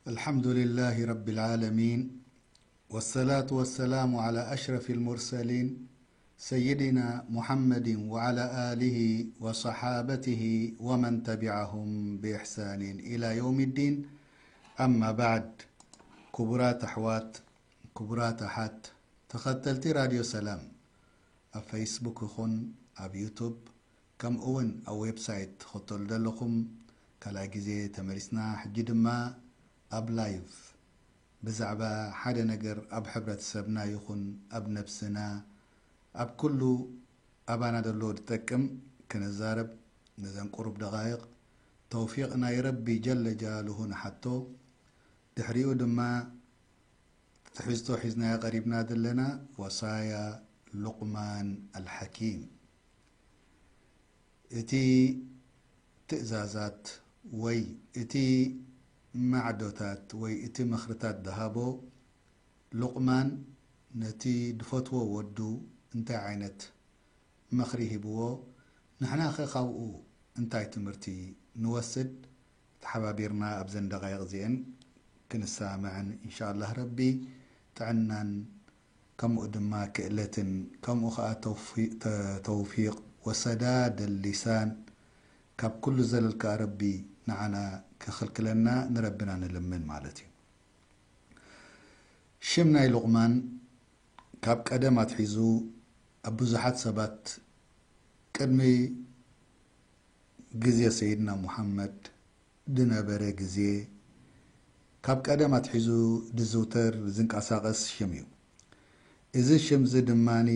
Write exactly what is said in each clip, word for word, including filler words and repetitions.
الحمد لله رب العالمين، والصلاة والسلام على أشرف المرسلين، سيدنا محمد وعلى آله وصحابته ومن تبعهم بإحسان إلى يوم الدين. أما بعد، ክቡራት ኣሕዋት፣ ክቡራት ኣሓት፣ ተኸተልቲ ራድዮ ሰላም፣ ኣብ ፌስቡክ ይኹን ኣብ ዩቱብ፣ ከምኡውን ኣብ ዌብሳይት ትኸተሉ ዘለኹም፣ ካልኣይ ግዜ ተመሊስና። ሕጂ ድማ ኣብ ላይቭ ብዛዕባ ሓደ ነገር ኣብ ሕብረተሰብና ይኹን ኣብ ነብስና፣ ኣብ ኩሉ ኣባና ደሎ ዝጠቅም ክንዛረብ። ነዘን ቁሩብ ደቃይቕ ተውፊቅ ናይ ረቢ ጀለ ጀላሉሁ ንሓቶ። ድሕሪኡ ድማ ትሕዝቶ ሒዝናዮ ቀሪብና ዘለና ወሳያ ሉቅማን አልሐኪም። እቲ ትእዛዛት ወይ እቲ ማዕዶታት ወይ እቲ ምኽርታት ደሃቦ ሉቅማን ነቲ ድፈትዎ ወዱ እንታይ ዓይነት ምኽሪ ሂብዎ? ንሕናኸ ካብኡ እንታይ ትምህርቲ ንወስድ? ተሓባቢርና ኣብዘን ደቃይቕ እዚአን ክንሳምዕን፣ እንሻአላህ ረቢ ጥዕናን ከምኡ ድማ ክእለትን ከምኡ ኸኣ ተውፊ-፣ ተ-፣ ተውፊቅ ወሰዳድ ሊሳን ካብ ኩሉ ዘለል ከኣ ረቢ ንዓና ክኽልክለና ንረብና ንልምን ማለት እዩ። ሽም ናይ ሉቅማን ካብ ቀደም ኣትሒዙ ኣብ ብዙሓት ሰባት ቅድሚ ግዜ ሰይድና ሙሐመድ ድነበረ ግዜ፣ ካብ ቀደም ኣትሒዙ ድዝውተር ዝንቀሳቀስ ሽም እዩ። እዚ ሽምዚ ድማኒ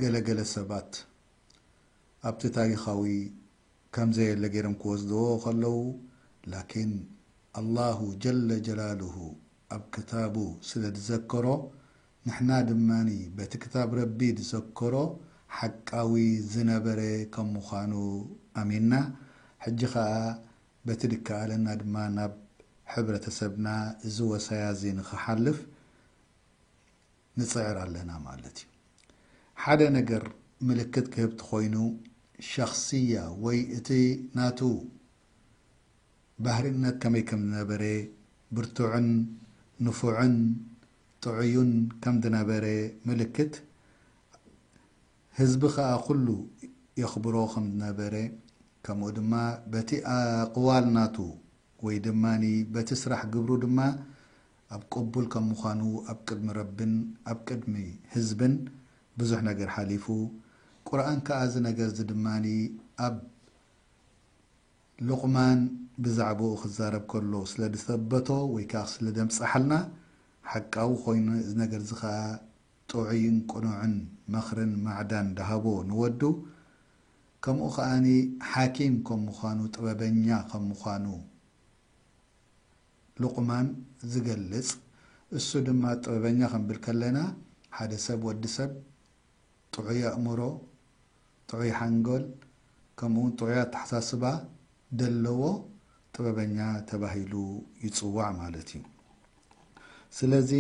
ገለገለ ሰባት ኣብቲ ታሪኻዊ ከም ዘየለ ገይሮም ክወስድዎ ከለዉ፣ ላኪን ኣላሁ ጀለ ጀላሉሁ ኣብ ክታቡ ስለ ድዘከሮ፣ ንሕና ድማኒ በቲ ክታብ ረቢ ድዘከሮ ሐቃዊ ዝነበረ ከም ምዃኑ ኣሚንና፣ ሕጂ ኸኣ በቲ ድከኣለና ድማ ናብ ሕብረተሰብና እዚ ወሳያ እዚ ንኽሓልፍ ንጽዕር ኣለና ማለት እዩ። ሓደ ነገር ምልክት ክህብ ተኾይኑ፣ ሸኽስያ ወይ እቲ ናቱ ባህርነት ከመይ ከም ዝነበረ፣ ብርቱዕን ንፉዕን ጥዑዩን ከም ዝነበረ ምልክት፣ ህዝቢ ኸኣ ኩሉ የኽብሮ ከም ዝነበረ፣ ከምኡ ድማ በቲ ኣቅዋል ናቱ ወይ ድማኒ በቲ ስራሕ ግብሩ ድማ ኣብ ቅቡል ከም ምዃኑ ኣብ ቅድሚ ረብን ኣብ ቅድሚ ህዝብን ብዙሕ ነገር ሓሊፉ። ቁርኣን ከኣ እዚ ነገር እዚ ድማኒ ኣብ ሉቅማን ብዛዕባኡ ክዛረብ ከሎ ስለ ድሰበቶ ወይ ከኣ ስለ ደምጸሓልና፣ ሓቃዊ ኮይኑ፣ እዚ ነገር እዚ ከኣ ጥዑይን ቅኑዕን መኽርን ማዕዳን ደሃቦ ንወዱ። ከምኡ ከኣኒ ሓኪም ከም ምዃኑ፣ ጥበበኛ ከም ምዃኑ ሉቅማን ዝገልጽ፣ እሱ ድማ ጥበበኛ ክንብል ከለና፣ ሓደ ሰብ፣ ወዲ ሰብ ጥዑይ ኣእምሮ፣ ጥዑይ ሓንጎል፣ ከምኡውን ጥዑይ ኣተሓሳስባ ደለዎ ጥበበኛ ተባሂሉ ይጽዋዕ ማለት እዩ። ስለዚ፣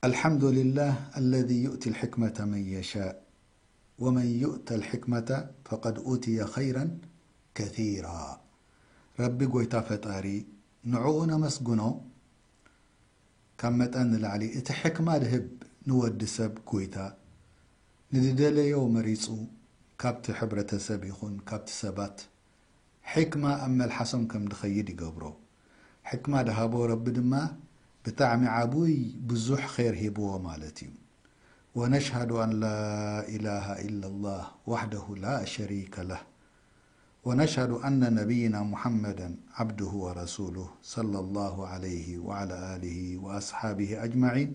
الحمد لله الذي يؤتي الحكمة من يشاء ومن يؤت الحكمة فقد أوتي خيرا كثيرا። ረቢ ጎይታ ፈጣሪ ንዕኡ ነመስግኖ፣ ካብ መጠን ንላዕሊ እቲ ሕክማ ድህብ ንወዲ ሰብ ጎይታ፣ ንድደለዮ መሪጹ፣ ካብቲ ሕብረተሰብ ይኹን ካብቲ ሰባት፣ ሕክማ ኣብ መልሓሶም ከም ድኸይድ ይገብሮ። ሕክማ ደሃቦ ረቢ ድማ ብጣዕሚ ዓቡይ ብዙሕ ኼር ሂብዎ ማለት እዩ። ونشهد أن لا إله إلا الله وحده لا شريك له، ونشهد أن نبينا محمدا عبده ورسوله، صلى الله عليه وعلى آله وأصحابه أجمعين،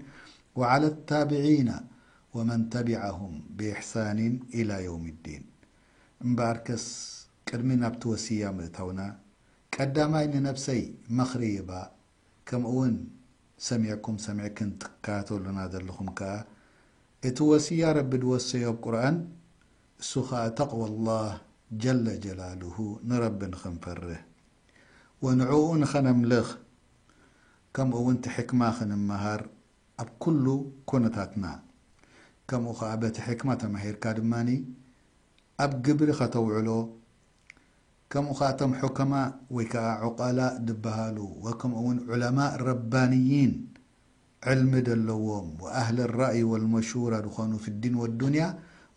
وعلى التابعين ومن تبعهم بإحسان إلى يوم الدين. እምበኣርከስ፣ ቅድሚ ናብቲ ወስያ ምእታውና፣ ቀዳማይ ንነብሰይ መኽሪ ይባ፣ ከምኡውን ሰሚዕኩም ሰሚዕክን ትካተሉና ደለኹም ከኣ፣ እት ወስያ ረቢ ድወሰዮ እብ ቁርኣን፣ እሱ ከኣ ተቅወላህ ጀለ ጀላሉሁ፣ ንረቢ ንኽንፈርህ ወንዕኡ ንኸነምልኽ፣ ከምኡ እውን ቲ ሕክማ ክንመሃር እብ ኩሉ ኩነታትና፣ ከምኡ ከኣ በቲ ሕክማ ተማሂርካ ድማኒ እብ ግብሪ ከተውዕሎ፣ ከምኡ ከኣ እቶም ሑከማእ ወይ ከኣ ዑቀላእ ድበሃሉ ወክምኡ እውን ዑለማእ ረባንይን ዕልሚ ደለዎም ወአህል ራእይ ወልመሹረ ድኾኑ ፊ ዲን ወዱንያ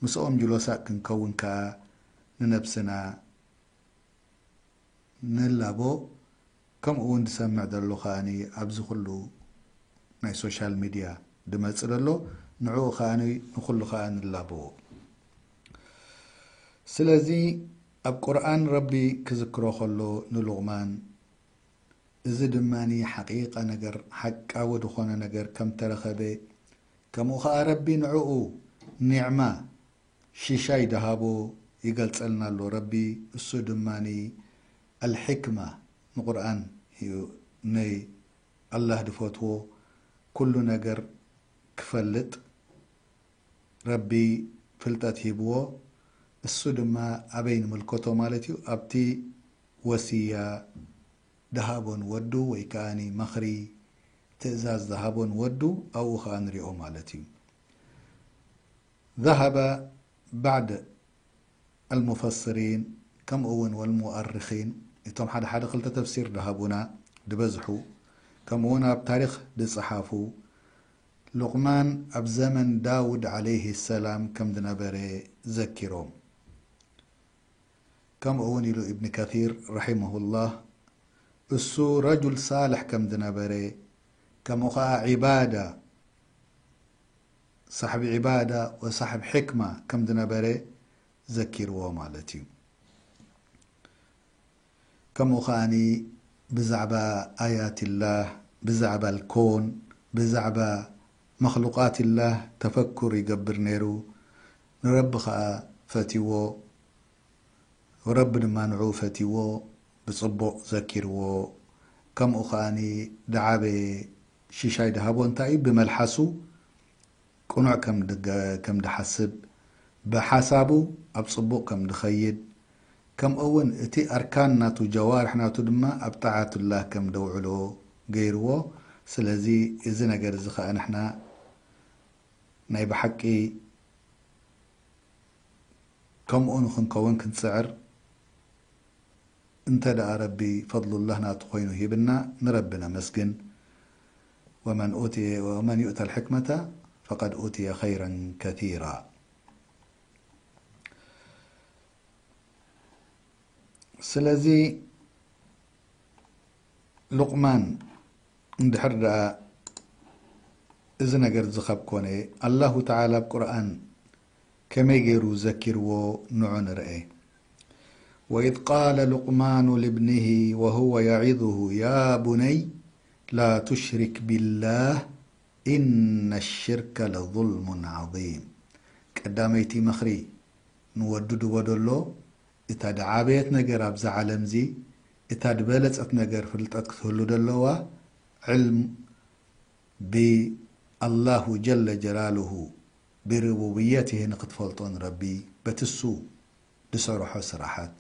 ምስኦም ጅሎሳእ ክንከውን ከኣ ንነፍስና ንላቦ። ከምኡ እውን ድሰምዕ ደሎ ከኣኒ ኣብዚ ኩሉ ናይ ሶሻል ሚድያ ድመጽእ ደሎ፣ ንዕኡ ከኣኒ ንኩሉ ከኣ ንላበዎ። ስለዚ ኣብ ቁርኣን ረቢ ክዝክሮ ከሎ ንሉቅማን፣ እዚ ድማኒ ሐቂቀ ነገር፣ ሐቃዊ ድኾነ ነገር ከም ተረከበ፣ ከምኡ ከኣ ረቢ ንዕኡ ኒዕማ ሽሻይ ደሃቦ ይገልጸልና ኣሎ ረቢ። እሱ ድማኒ አልሕክማ ንቁርኣን እዩ፣ ነይ አላህ ድፈትዎ ኩሉ ነገር ክፈልጥ ረቢ ፍልጠት ሂብዎ። እሱ ድማ አበይ ንምልከቶ ማለት እዩ? ኣብቲ ወስያ ደሃቦን ወዱ ወይ ከኣኒ መኽሪ ትእዛዝ ደሃቦን ወዱ ኣብኡ ከኣ ንሪኦ ማለት እዩ። ذهب بعض المفسرين ከምኡ እውን والمؤرخين፣ እቶም ሓደ ሓደ ክልተ ተፍሲር ደሃቡና ድበዝሑ፣ ከምኡ እውን ኣብ ታሪኽ ድጸሓፉ፣ ሉቅማን ኣብ ዘመን ዳውድ ዐለይሂ ሰላም ከም ድነበረ ዘኪሮም። ከምኡ እውን ኢሉ እብን ከሲር ረሒመሁላህ፣ እሱ ረጁል ሳልሕ ከም ድነበረ፣ ከምኡ ኸኣ ዒባዳ፣ ሳሕብ ዒባዳ ወሳሕብ ሕክማ ከም ድነበረ ዘኪርዎ ማለት እዩ። ከምኡ ከኣኒ ብዛዕባ ኣያትላህ፣ ብዛዕባ ልኮን፣ ብዛዕባ መክሉቃትላህ ተፈኩር ይገብር ነይሩ። ንረቢ ከኣ ፈትዎ፣ ወረቢ ድማ ንዑ ፈትዎ፣ ብጽቡቅ ዘኪርዎ። ከምኡ ከኣኒ ደዓበ ሽሻይ ደሃቦ እንታይ እዩ? ብመልሓሱ ቅኑዕ ከም ድገ-፣ ከም ድሓስብ፣ ብሓሳቡ ኣብ ጽቡቅ ከም ድኸይድ፣ ከምኡ እውን እቲ ኣርካን ናቱ፣ ጀዋርሕ ናቱ ድማ ኣብ ጣዓቱላህ ከም ደውዕሎ ገይርዎ። ስለዚ እዚ ነገር እዚ ኸኣ ንሕና ናይ ብሓቂ ከምኡ ንኽንከውን ክንጽዕር፣ እንተ ደኣ ረቢ ፈድሉላህ ናቱ ኮይኑ ሂብና፣ ንረቢ ነመስግን። ወመን ኡትየ፣ ወመን ዩእተ ልሕክመተ ፈቀድ ኡትየ ኸይረን ከሲራ። ስለዚ ሉቅማን እንድሕር ደኣ እዚ ነገር እዚ ካብ ኮነ፣ ኣላሁ ተዓላ ኣብ ቁርኣን ከመይ ገይሩ ዘኪርዎ ንዑ ንርኤ። ወኢዝ ቃለ ሉቅማኑ ልብኒሂ ወሁወ የዒዙሁ ያ ቡነይ ላ ቱሽሪክ ቢላህ ኢነ ሽርከ ለዙልሙን ዐዚም። ቀዳመይቲ መኽሪ ንወዱ ድቦ ደሎ፣ እታ ደዓበየት ነገር ኣብዛ ዓለምዚ፣ እታ ድበለጸት ነገር ፍልጠት ክትህሉ ደለዋ፣ ዕልም ብአላሁ ጀለ ጀላሉሁ ብርቡብየትህ ንክትፈልጦን ረቢ በትሱ ድሰርሖ ስራሓት፣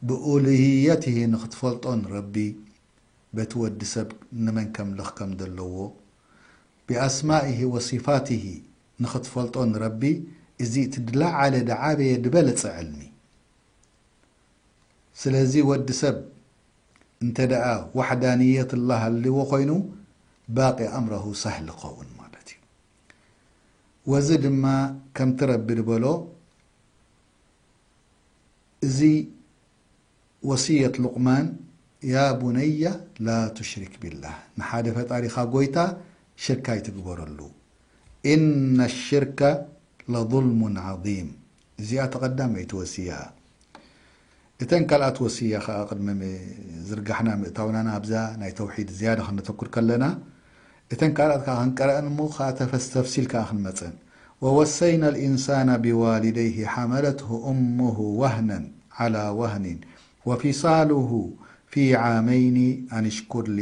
ብኡሉህየትህ ንክትፈልጦን ረቢ በቲ ወዲ ሰብ ንመን ከምልኽ ከም ደለዎ፣ ብአስማኢሂ ወሲፋቲሂ ንክትፈልጦን ረቢ፣ እዚ እቲ ድለዓለ ደዓበየ ድበለጸ ዕልሚ። ስለዚ ወዲ ሰብ እንተ ደኣ ወሕዳንየት እላ ሃልዎ ኮይኑ፣ ባቂ አምረሁ ሰህል ከውን ማለት እዩ። ወዚ ድማ ከምቲ ረቢ ድበሎ፣ እዚ ወስየት ሉቅማን፣ ያ ቡነየ ላ ቱሽሪክ ቢላህ፣ ንሓደ ፈጣሪኻ ጎይታ ሽርክ ኣይትግበረሉ። ኢነ ሽርከ ለዙልሙን ዐዚም። እዚኣ ተቀዳመይቲ ወስያ። እተን ካልኣት ወስያ ከኣ ቅድሚ ም-፣ ዝርጋሕና ምእታውና ናብዛ ናይ ተውሒድ ዝያዳ ክነተኩር ከለና፣ እተን ካልኣት ከኣ ክንቀረአን እሞ ከኣ ተፈስ-፣ ተፍሲል ከኣ ክንመጸን። ወወሰይና ልኢንሳነ ቢዋሊደይሂ ሐመለትሁ እሙሁ ወህነን ዐላ ወህኒን ወፊሳሉሁ ፊ ዓመይኒ ኣንሽኩር ሊ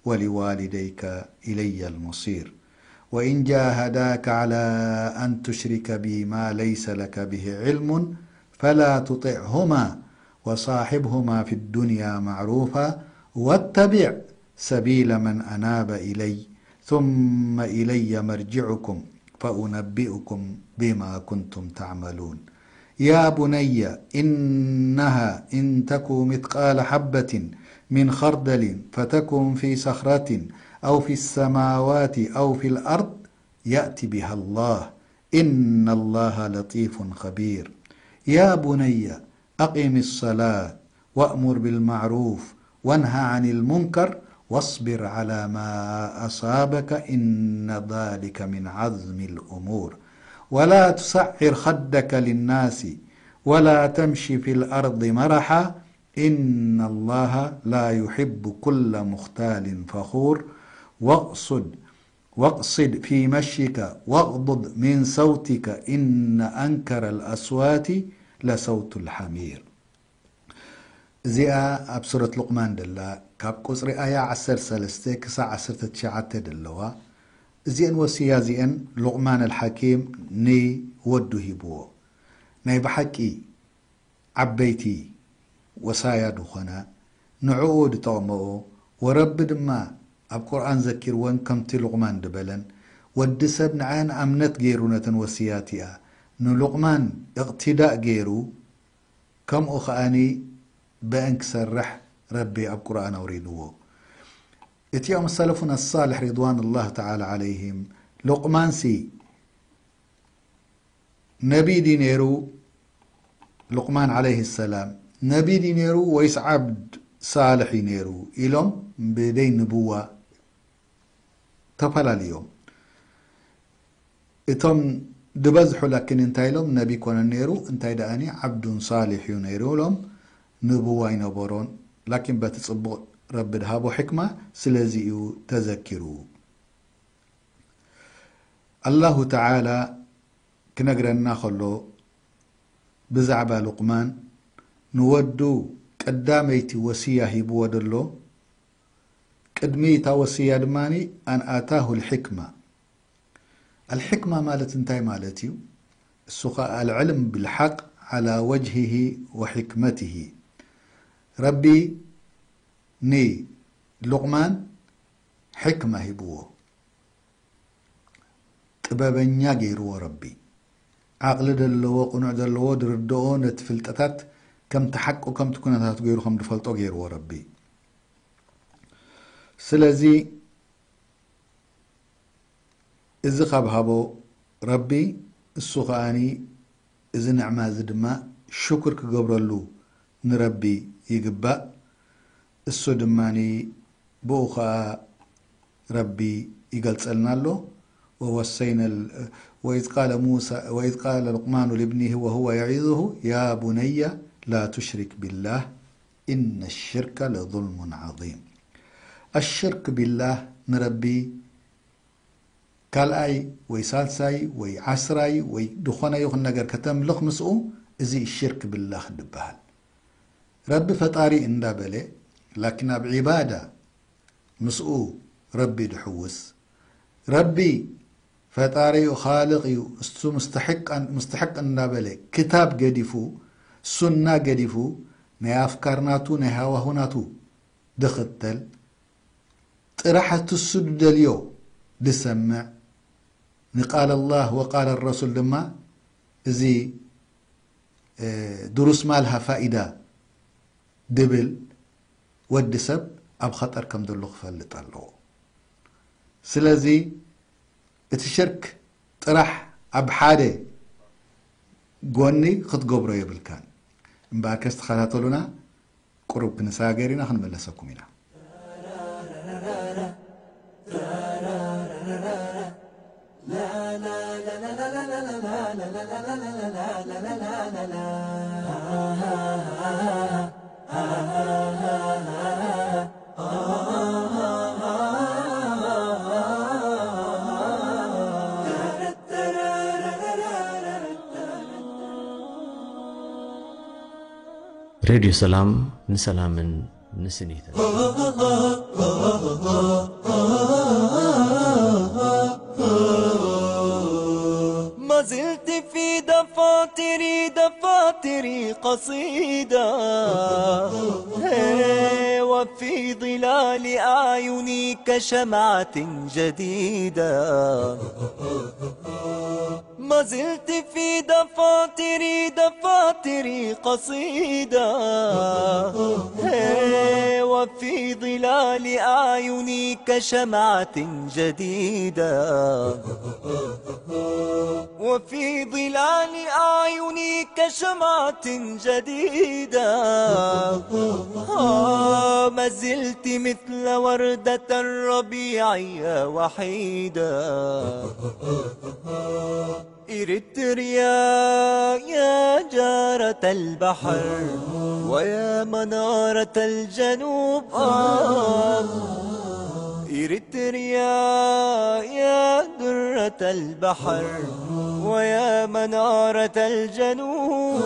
ولوالديك إلي المصير. وإن جاهداك على أن تشرك بي ما ليس لك به علم فلا تطعهما وصاحبهما في الدنيا معروفا واتبع سبيل من أناب إلي ثم إلي مرجعكم فأنبئكم بما كنتم تعملون. يا بني إنها إن تك مثقال حبة من خردل فتكن في صخرة أو في السماوات أو في الأرض يأت بها الله إن الله لطيف خبير. يا بني أقم الصلاة وأمر بالمعروف وانه عن المنكر واصبر على ما أصابك إن ذلك من عزم الأمور. ولا تصعر خدك للناس ولا تمش في الأرض مرحا إن الله لا يحب كل مختال فخور. واقصد واقصد في مشيك واغضض من صوتك إن أنكر الأصوات لصوت الحمير። እዚኣ ኣብ ሱረት ሉቅማን ደላ፣ ካብ ቁጽሪ ኣያ ዐሰርተ ሰለስተ ክሳዕ ዐሰርተ ትሽዓተ ደለዋ። እዚአን ወስያ እዚአን ሉቅማን አልሐኪም ንወዱ ሂብዎ። ናይ ብሐቂ ዐበይቲ ወሳያ ዱኾነ፣ ንዕኡ ድጠቅመኦ፣ ወረቢ ድማ ኣብ ቁርኣን ዘኪርወን ከምቲ ሉቅማን ድበለን፣ ወዲ ሰብ ንዐን አምነት ገይሩ ነተን ወስያቲኣ ንሉቅማን እቅትዳእ ገይሩ፣ ከምኡ ከኣኒ በእን ክሰርሕ ረቢ ኣብ ቁርኣን አውሪድዎ። እቲኦም ሰለፉን አሳልሕ ሪድዋን ላህ ተዓላ ዐለይሂም፣ ሉቅማንሲ ነቢ ዲ ኔሩ? ሉቅማን ዐለይሂ ሰላም ነቢ ዲ ኔሩ ወይስ ዐብድ ሳልሕ ዩ ኔሩ? ኢሎም ብደይ ንቡዋ ተፈላልዮም። እቶም ድበዝሑ ላኪን እንታይ ኢሎም? ነቢ ኮነ ኔሩ፣ እንታይ ደኣኒ ዐብዱን ሳልሕ ዩ ኔሩ ኢሎም። ንቡዋ ኣይነበሮን፣ ላኪን በቲ ጽቡቅ ረቢ ድሃቦ ሕክማ ስለዚ እዩ ተዘኪሩ። አላሁ ተዓላ ክነግረና ከሎ፣ ብዛዕባ ሉቅማን ንወዱ ቀዳመይቲ ወስያ ሂብዎ ደሎ። ቅድሚ እታ ወስያ ድማኒ፣ አን አታሁ ልሕክማ። አልሕክማ ማለት እንታይ ማለት እዩ? እሱ ኸ አልዕልም ብልሐቅ ዐላ ወጅሂሂ ወሕክመቲሂ። ረቢ ንሉቅማን ሕክማ ሂብዎ። ጥበበኛ ገይርዎ ረቢ። ዓቅሊ ደለዎ፣ ቅኑዕ ደለዎ፣ ድርድኦ፣ ነቲ ፍልጠታት ከምቲ ሐቁ፣ ከምቲ ኩነታቱ ገይሩ ከም ድፈልጦ ገይርዎ ረቢ። ስለዚ እዚ ካብ ሃቦ ረቢ፣ እሱ ከኣኒ እዚ ንዕማ እዚ ድማ ሽኩር ክገብረሉ ንረቢ ይግባእ። እሱ ድማኒ ብኡ ኸኣ ረቢ ይገልጸልና ኣሎ። ወወሰይነ ል-፣ ወኢዝ ቃለ ሙሳ፣ ወኢዝ ቃለ ሉቅማኑ ሊብኒሂ ወሁወ የዒዙሁ ያ ቡነየ ላ ቱሽሪክ ቢላህ ኢነ ሽርከ ለዙልሙን ዐዚም። አሽርክ ቢላህ ንረቢ ካልኣይ ወይ ሳልሳይ ወይ ዐስራይ ወይ ድኾነ ይኹን ነገር ከተምልኽ ምስኡ፣ እዚ ሽርክ ብላህ ድበሃል። ረቢ ፈጣሪ እንዳበለ፣ ላኪን ኣብ ዒባዳ ምስኡ ረቢ ድሕውስ። ረቢ ፈጣሪ እዩ፣ ኻልቅ እዩ፣ እሱ ምስተሕቅ፣ ምስተሕቅ እንዳበለ ክታብ ገዲፉ፣ ሱና ገዲፉ፣ ናይ አፍካር ናቱ፣ ናይ ሃዋሁ ናቱ ድኽተል፣ ጥራሕ እቲ እሱ ድደልዮ ድሰምዕ፣ ንቃል አላህ ወቃል ረሱል ድማ እዚ፣ እ፣ ድሩስ ማልሃ ፋኢዳ ድብል ወዲ ሰብ ኣብ ኸጠር ከም ደሉ ክፈልጥ ኣለዎ። ስለዚ እቲ ሽርክ ጥራሕ ኣብ ሓደ ጎኒ ክትገብሮ የብልካን። እምበኣርከስ ተኸታተሉና። ቅሩብ ክንሳገር ኢና፣ ክንመለሰኩም ኢና። ሬድዮ ሰላም፣ ንሰላምን ንስኒትን። ما زلت في دفاتري، دفاتري قصيدة، هي، وفي ظلال أعيني كشمعة جديدة. ما زلت في دفاتري، دفاتري قصيدة، هي، وفي ظلال أعيني كشمعة جديدة، وفي ظلال أعيني كشمعة جديدة. آه، ما زلت مثل وردة الربيع يا وحيدة. إريتريا يا جارة البحر ويا منارة الجنوب، آه. إريتريا يا درة البحر ويا منارة الجنوب.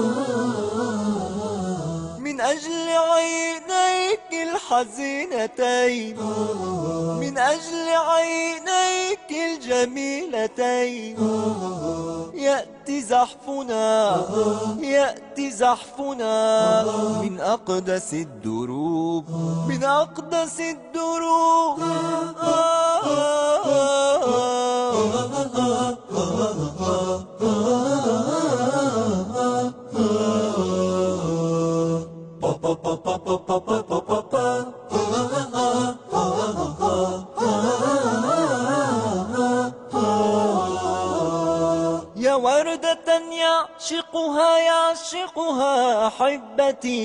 من أجل عينيك الحزينتين، من أجل عينيك الجميلتين، يأتي زحفنا، يأتي زحفنا من أقدس الدروب، من أقدس الدروب. يا وردة يعشقها، يعشقها أحبتي،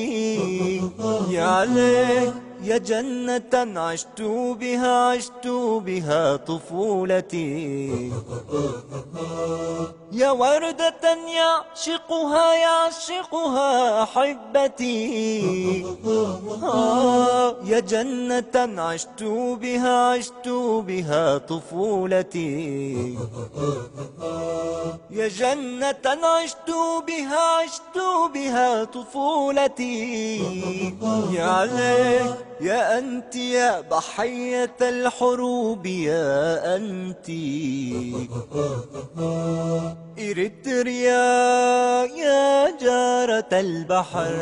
يا ليل يا جنة عشت بها، عشت بها طفولتي. يا وردة يعشقها، يعشقها أحبتي. آه، يا جنة عشت بها، عشت بها طفولتي. يا جنة عشت بها، عشت بها طفولتي. يا ليل يا أنت يا ضحية الحروب يا أنت. إريتريا يا جارة البحر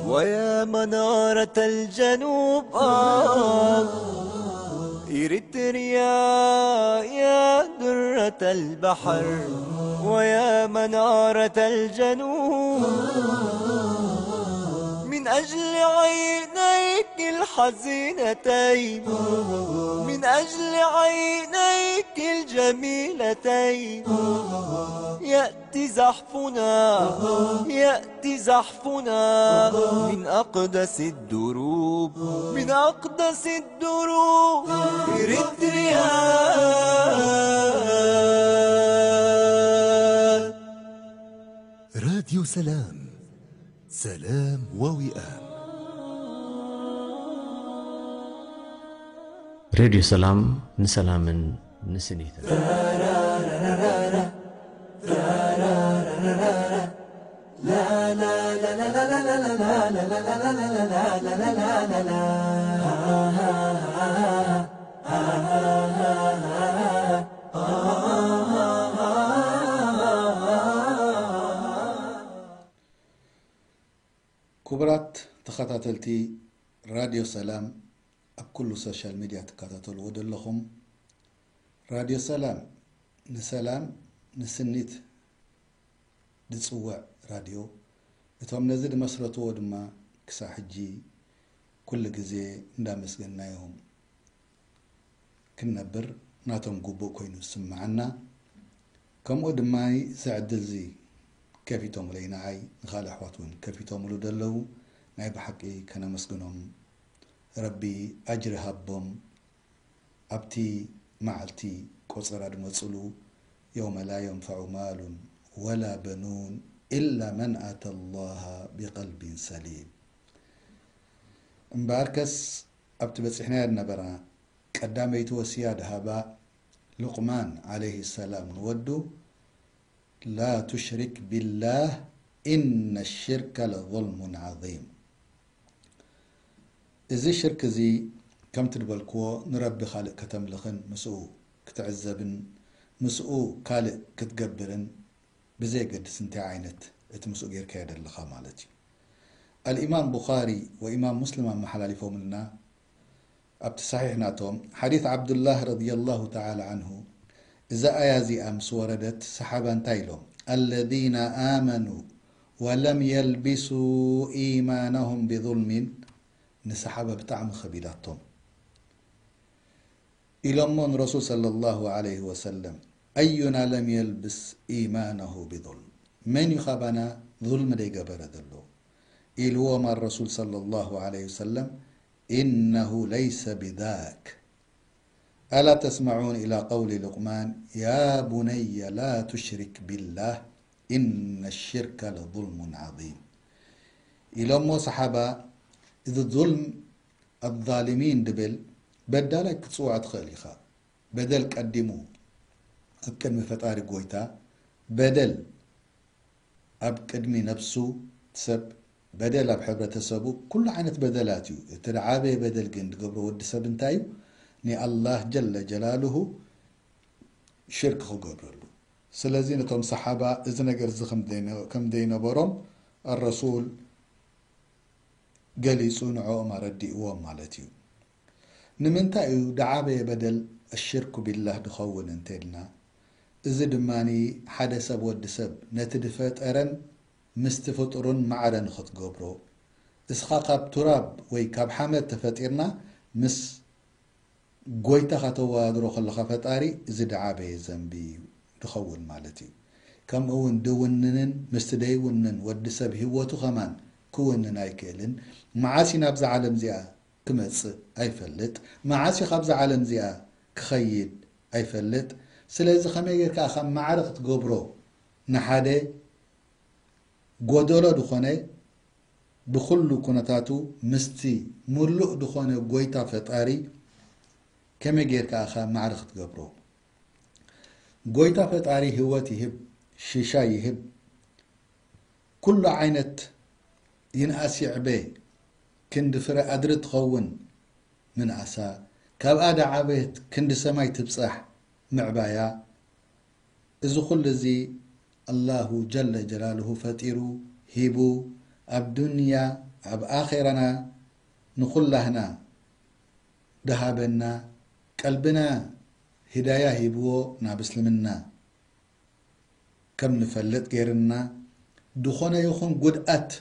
ويا منارة الجنوب، آه. إريتريا يا درة البحر ويا منارة الجنوب. من أجل عينيك الحزينتين، من أجل عينيك الجميلتين، يأتي زحفنا، يأتي زحفنا من أقدس الدروب، من أقدس الدروب. إريتريا. راديو سلام، سلام ووئام. ሬድዮ ሰላም፣ ንሰላምን ንስኒትን። ክቡራት ተኸታተልቲ ራድዮ ሰላም፣ ኣብ ኩሉ ሶሻል ሚድያ ትከታተልዎ ዘለኹም፣ ራድዮ ሰላም ንሰላም ንስኒት ዝጽውዕ ራድዮ፣ እቶም ነዚ ዝመስረትዎ ድማ ክሳዕ ሕጂ ኩሉ ግዜ እንዳመስገንናዮም ክንነብር ናቶም ግቡእ ኮይኑ ዝስምዓና። ከምኡ ድማ እዚ ዕድል እዚ ከፊቶምለይ፣ ንዓይ ንኻልእ ኣሕዋት እውን ከፊቶምሉ ዘለዉ፣ ናይ ብሓቂ ከነመስግኖም፣ ረቢ ኣጅሪ ሃቦም። ኣብቲ መዓልቲ ቆጸራ ድመጽሉ፣ የውመ ላ የንፈዑ ማሉን ወላ በኑን ኢላ መን ኣተ ላሃ ቢቀልቢን ሰሊም። እምበኣርከስ ኣብቲ በጺሕናዮ ነበርና፣ ቀዳመይቲ ወስያ ደሃባ ሉቅማን ዓለይሂ ሰላም ንወዱ፣ ላ ቱሽሪክ ቢላህ ኢነ ሽርከ ለظልሙን ዐዚም። እዚ ሽርክ እዚ ከምቲ ድበልክዎ፣ ንረቢ ካልእ ከተምልኽን ምስኡ ክትዕዘብን ምስኡ ካልእ ክትገብርን ብዘይገድስ እንተ ዓይነት እት ምስኡ ጌርካዮ ደለኻ ማለት እዩ። አልኢማም ቡኻሪ ወኢማም ሙስሊም አመሓላሊፎምልና፣ ኣብቲ ሰሒሕ ናቶም ሐዲስ ዐብዱላህ ረድየላሁ ተዓላ ዐንሁ፣ እዛ አያ እዚኣ ምስ ወረደት፣ ሰሓባ እንታይ ኢሎም? "አለዚነ አመኑ ወለም የልቢሱ ኢማነሁም ቢዙልሚን"፣ ንሰሓባ ብጣዕሚ ከቢዳቶም። ኢሎሞ ንረሱል ሰለላሁ ዐለይሂ ወሰለም፣ "አዩና ለም የልብስ ኢማነሁ ቢዙልም?" መን እዩ ካባና ዙልም ደይገበረ ዘሎ? ኢልዎም አረሱል ሰለላሁ ዐለይሂ ወሰለም፣ "ኢነሁ ለይሰ ቢዛክ። አላ ተስመዑን ኢላ ቀውሊ ሉቅማን፣ ያ ቡነየ ላ ቱሽሪክ ቢላህ፣ ኢነ ሽርከ ለዙልሙን ዐዚም።" ኢሎሞ ሰሓባ፣ እዚ ዙልም አዛሊሚን ድብል በዳላይ ክትጽውዖ ትኽእል ኢኻ። በደል ቀዲሙ እብ ቅድሚ ፈጣሪ ጎይታ፣ በደል ኣብ ቅድሚ ነፍሱ ሰብ፣ በደል ኣብ ሕብረተሰቡ፣ ኩሉ ዓይነት በደላት እዩ። እቲ ደዓበየ በደል ግን ድገብሮ ወዲ ሰብ እንታይ እዩ? ንአላህ ጀለ ጀላሉሁ ሽርክ ክገብረሉ። ስለዚ ነቶም ሰሓባ እዚ ነገር እዚ ከም ደይነ-፣ ከም ደይነበሮም አረሱል ገሊጹ ንዕኦም አረዲእዎም ማለት እዩ። ንምንታይ እዩ ደዓበየ በደል አሽርኩ ቢላህ ድኸውን እንተ ኢልና፣ እዚ ድማኒ ሓደ ሰብ ወዲ ሰብ ነቲ ድፈጠረን ምስቲ ፍጡሩን ማዕረ ንኽትገብሮ፣ እስኻ ካብ ቱራብ ወይ ካብ ሓመድ ተፈጢርና ምስ ጎይታኻ ተወዳድሮ ከለኻ ፈጣሪ፣ እዚ ደዓበየ ዘንቢ እዩ ድኸውን ማለት እዩ። ከምኡ እውን ድውንንን ምስቲ ደይውንን ወዲ ሰብ ህይወቱ ከማን ክውንን ኣይክእልን። መዓስ እዩ ናብዛ ዓለም እዚኣ ክመጽእ ኣይፈልጥ፣ መዓስ እዩ ካብዛ ዓለም እዚኣ ክኸይድ ኣይፈልጥ። ስለዚ ከመይ ጌርካ ኢኻ ማዕረ ክትገብሮ ንሓደ ጎደሎ ድኾነ ብኩሉ ኩነታቱ ምስቲ ምሉእ ድኾነ ጎይታ ፈጣሪ ከመይ ጌርካ ኢኻ ማዕረ ክትገብሮ? ጎይታ ፈጣሪ ህይወት ይህብ፣ ሽሻይ ይህብ፣ ኩሉ ዓይነት ይንኣስ ይዕቤ፣ ክንዲ ፍረ አድሪ ትኸውን ምንኣሳ፣ ካብ አዳ ዓቤት ክንዲ ሰማይ ትብጻሕ ምዕባያ፣ እዚ ኩሉ እዚ አላሁ ጀለ ጀላልሁ ፈጢሩ ሂቡ፣ ኣብ ዱንያ ኣብ አኼራና ንኩላህና ደሃበና፣ ቀልብና ሂዳያ ሂብዎ ናብ እስልምና ከም ንፈልጥ ጌርና፣ ድኾነ ይኹን ጉድኣት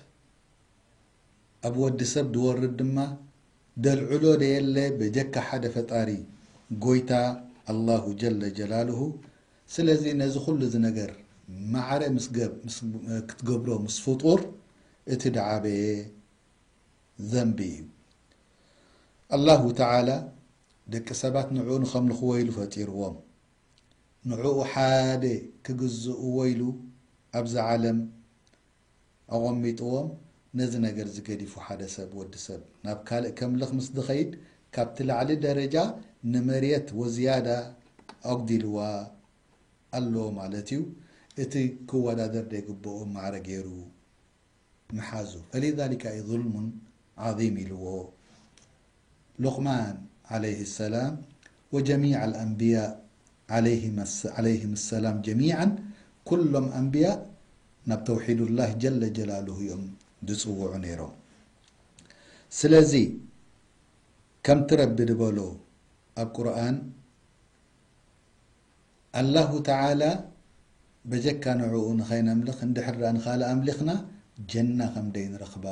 ኣብ ወዲ ሰብ ድወርድ ድማ፣ ደልዕሎ ደየለ በጀካ ሓደ ፈጣሪ ጎይታ አላሁ ጀለ ጀላልሁ። ስለዚ ነዚ ኩሉ እዚ ነገር ማዕረ ምስ ገብ-፣ ምስ፣ ክትገብሮ ምስ ፍጡር፣ እቲ ደዓበየ ዘንቢ እዩ። አላሁ ተዓላ ደቂ ሰባት ንዕኡ ንኸምልኽዎ ኢሉ ፈጢርዎም። ንዕኡ ሓደ ክግዝእዎ ኢሉ ኣብዛ ዓለም አቐሚጥዎም። ነዚ ነገር እዚ ገዲፉ ሓደ ሰብ፣ ወዲ ሰብ፣ ናብ ካልእ ከምልኽ ምስ ድኸይድ፣ ካብቲ ላዕሊ ደረጃ ንመርየት ወዝያዳ አጉዲልዋ ኣሎ ማለት እዩ። እቲ ክወዳደር ደይግብኦ ማዕረ ገይሩ ምሓዙ። ፈሊዛሊከ አይ ዙልሙን ዐዚም ኢልዎ። ሉቅማን ዐለይሂ ሰላም ወጀሚዕ አልአንብያእ ዐለይሂም ሰ-፣ ዐለይሂም ሰላም ጀሚዐን፣ ኩሎም አንብያእ ናብ ተውሒዱላህ ጀለ ጀላሉሁ እዮም ዝጽውዑ ነይሮም። ስለዚ ከምቲ ረቢ ድበሎ ኣብ ቁርኣን፣ አላሁ ተዓላ በጀካ ንዕኡ ንኸይነምልኽ እንድሕር ደኣ ንኻልእ አምሊኽና፣ ጀና ከም ደይንረክባ፣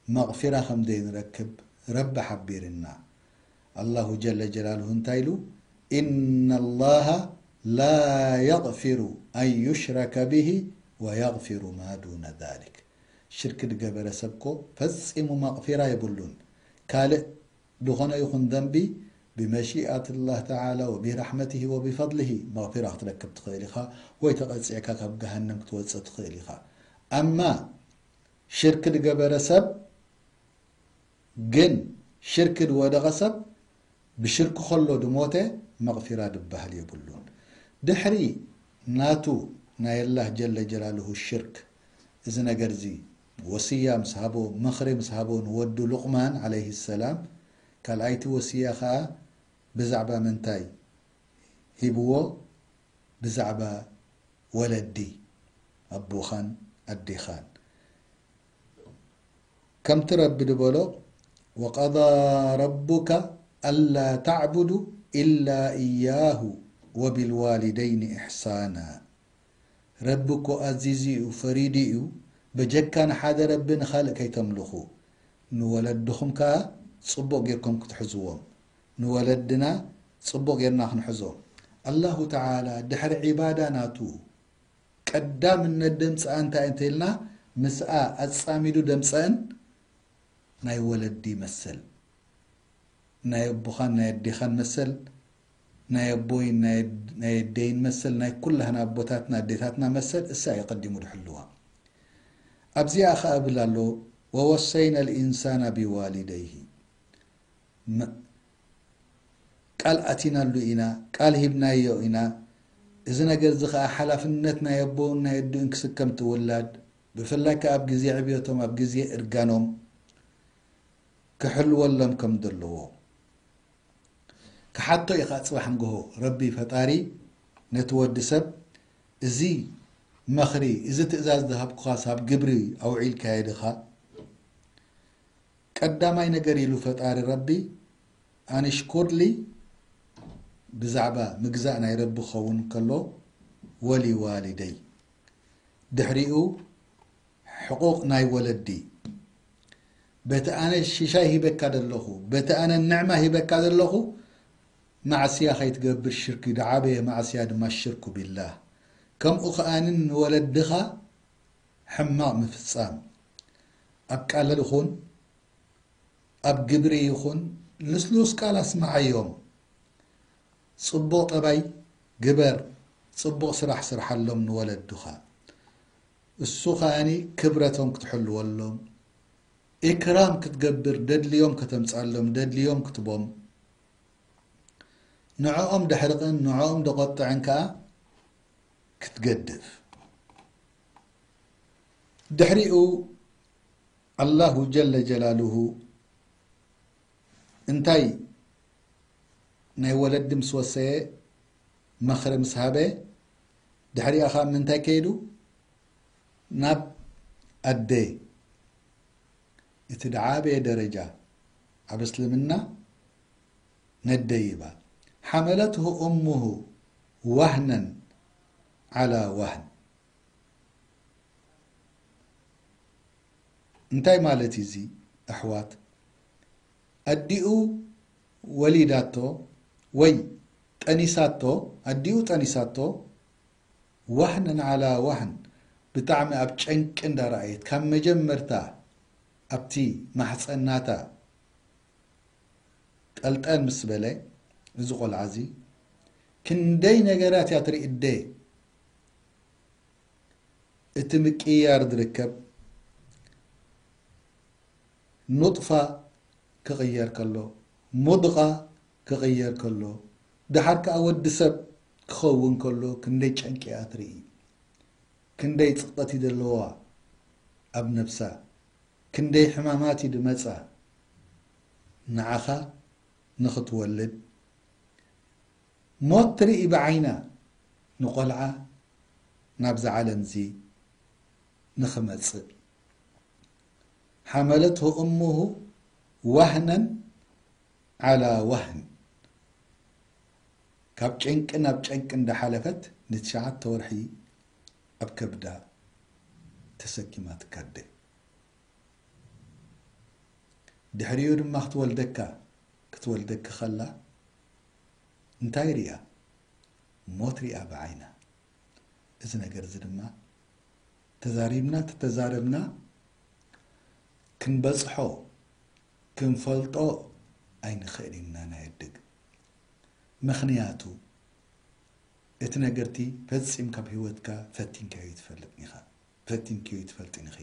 መቕፊራ ከም ደይንረክብ ረቢ ሐቢርና። አላሁ ጀለ ጀላልሁ እንታይ ኢሉ? "ኢነ ላሃ ላ የግፊሩ አን ዩሽረከ ቢሂ ወየግፊሩ ማ ዱነ ዛሊክ።" ሽርክ ድገበረ ሰብ እኮ ፈጺሙ መቕፊራ የብሉን። ካልእ ድኾነ ይኹን ደንቢ፣ ብመሺአትላህ ተዓላ ወቢረሕመቲሂ ወቢፈድሊሂ መግፊራ ክትረክብ ትኽእል ኢኻ፣ ወይ ተቐጺዕካ ካብ ገሃነም ክትወጽእ ትኽእል ኢኻ። አማ ሽርክ ድገበረ ሰብ ግን፣ ሽርክ ድወደቐ ሰብ፣ ብሽርክ ከሎ ድሞተ መግፊራ ድበሃል የብሉን። ድሕሪ ናቱ ናይ አላህ ጀለ ጀላልሁ ሽርክ፣ እዚ ነገር እዚ ወስያ ምስ ሃቦ፣ ምኽሪ ምስ ሃቦ ንወዱ ሉቅማን ዐለይሂ ሰላም፣ ካልኣይቲ ወስየ ከኣ ብዛዕባ ምንታይ ሂብዎ? ብዛዕባ ወለዲ፣ አቡኻን አዴኻን። ከምቲ ረቢ ድበሎ፣ "ወቀዳ ረቡከ አላ ተዕቡዱ ኢላ ኢያሁ ወቢልዋሊደይኒ ኢሕሳና።" ረቢ እኮ አዚዙ እዩ፣ ፈሪዱ እዩ፣ በጀካ ንሓደ ረቢ ንኻልእ ከይተምልኹ። ንወለድኹም ከኣ ጽቡቅ ጌርኩም ክትሕዝዎም። ንወለድና ጽቡቅ ጌርና ክንሕዞ። አላሁ ተዓላ ድሕሪ ዒባዳ ናቱ ቀዳምነት ደምጽአ እንታይ እንተ ኢልና፣ ምስኣ አጻሚዱ ደምጸአን ናይ ወለዲ መሰል፣ ናይ አቦኻን ናይ አዴኻን መሰል፣ ናይ አቦይን ናይ፣ ናይ አደይን መሰል፣ ናይ ኩላህና አቦታትና አዴታትና መሰል፣ እሳ እዩ ቀዲሙ ድሕልዋ። ኣብዚኣ ኸኣ እብል ኣሎ፣ "ወወሰይና ልኢንሳና ቢዋሊደይሂ።" መ-፣ ቃል ኣቲናሉ ኢና፣ ቃል ሂብናዮ ኢና። እዚ ነገር እዚ ኸኣ ሓላፍነት ናይ ኣቦን ናይ ኣዲኡን ክስከም እቲ ውላድ፣ ብፍላይ ከኣ ኣብ ግዜ ዕብየቶም፣ ኣብ ግዜ እርጋኖም ክሕልወሎም ከም ዘለዎ ክሓቶ ኢኻ። ጽባሕ ንግሆ ረቢ ፈጣሪ ነቲ ወዲ ሰብ፣ "እዚ መኽሪ፣ እዚ ትእዛዝ ዝሃብኩኻስ ኣብ ግብሪ ኣውዒልካዮ ዲኻ?" ቀዳማይ ነገር ኢሉ ፈጣሪ ረቢ፣ "ኣንሽኩር ሊ" ብዛዕባ ምግዛእ ናይ ረቢ ክኸውን ከሎ፣ "ወሊዋሊደይ" ድሕሪኡ ሕቁቅ ናይ ወለዲ፣ በቲ ኣነ ሽሻይ ሂበካ ዘለኹ፣ በቲ ኣነ ንዕማ ሂበካ ዘለኹ፣ ማዕስያ ከይትገብር ሽርክ፣ ደዓበየ ማዕስያ ድማ ሽርኩ ቢላህ። ከምኡ ከኣኒ ንወለድኻ ሕማቅ ምፍጻም፣ ኣብ ቃል ይኹን ኣብ ግብሪ ይኹን ልስሉስ ቃል ኣስምዓዮም። ጽቡቅ ጠባይ ግበር፣ ጽቡቅ ስራሕ ስርሓሎም ንወለዱኻ። እሱ ከኣኒ ክብረቶም ክትሕልወሎም፣ ኢክራም ክትገብር፣ ደድልዮም ከተምጻሎም፣ ደድልዮም ክትቦም፣ ንዕኦም ደሕርቅን ንዕኦም ደቆጥዕን ከኣ ክትገድፍ። ድሕሪኡ ኣላሁ ጀለ ጀላሉሁ እንታይ ናይ ወለዲ ምስ ወሰየ፣ መኽሪ ምስ ሃበ፣ ድሕሪኣ ኸኣ ምንታይ ከይዱ? ናብ ኣደ። እቲ ደዓበየ ደረጃ ኣብ እስልምና ነደይባ። ሐመለትሁ እሙሁ ወህነን ዐላ ወህን። እንታይ ማለት እዩ እዚ ኣሕዋት? ኣዲኡ ወሊዳቶ ወይ ጠኒሳቶ፣ ኣዲኡ ጠኒሳቶ፣ ወህነን ዐላ ወህን፣ ብጣዕሚ ኣብ ጨንቂ እንዳረኣየት፣ ካብ መጀመርታ ኣብቲ ማሕጸን ናታ ጠልጠል ምስ በለ፣ እዚ ቆልዓ እዚ ክንደይ ነገራት እያ ትርኢ እዴ። እቲ ምቅያር ዝርከብ ኑጥፋ ክቕየር ከሎ፣ ሙድቃ ክቕየር ከሎ፣ ደሓር ከኣ ወዲ ሰብ ክኸውን ከሎ ክንደይ ጨንቂ እያ ትርኢ። ክንደይ ጽቕጠት እዩ ዘለዋ ኣብ ነብሳ። ክንደይ ሕማማት እዩ ድመጻ ንዓኻ ንኽትወልድ። ሞት ትርኢ ብዓይና፣ ንቆልዓ ናብዚ ዓለምዚ ንኽመጽእ። ሐመለትሁ እሙሁ ወህነን ዐላ ወህን። ካብ ጨንቂ ናብ ጨንቂ እንዳሓለፈት ንትሽዓተ ወርሒ ኣብ ከብዳ ተሰኪማ ትካደ። ድሕሪኡ ድማ ክትወልደካ፣ ክትወልደኪ ከላ እንታይ ሪኣ? ሞት ሪኣ ብዓይና። እዚ ነገር እዚ ድማ ተዛሪብና ተተዛረብና ክንበጽሖ ክንፈልጦ ኣይንኽእል ኢና ናይ ኣድግ። ምኽንያቱ እቲ ነገርቲ ፈጺምካ ኣብ ህይወትካ ፈቲንካዮ ኣይትፈልጥን ኢኻ። ፈቲንክዮ ኣይትፈልጥን ኢኺ።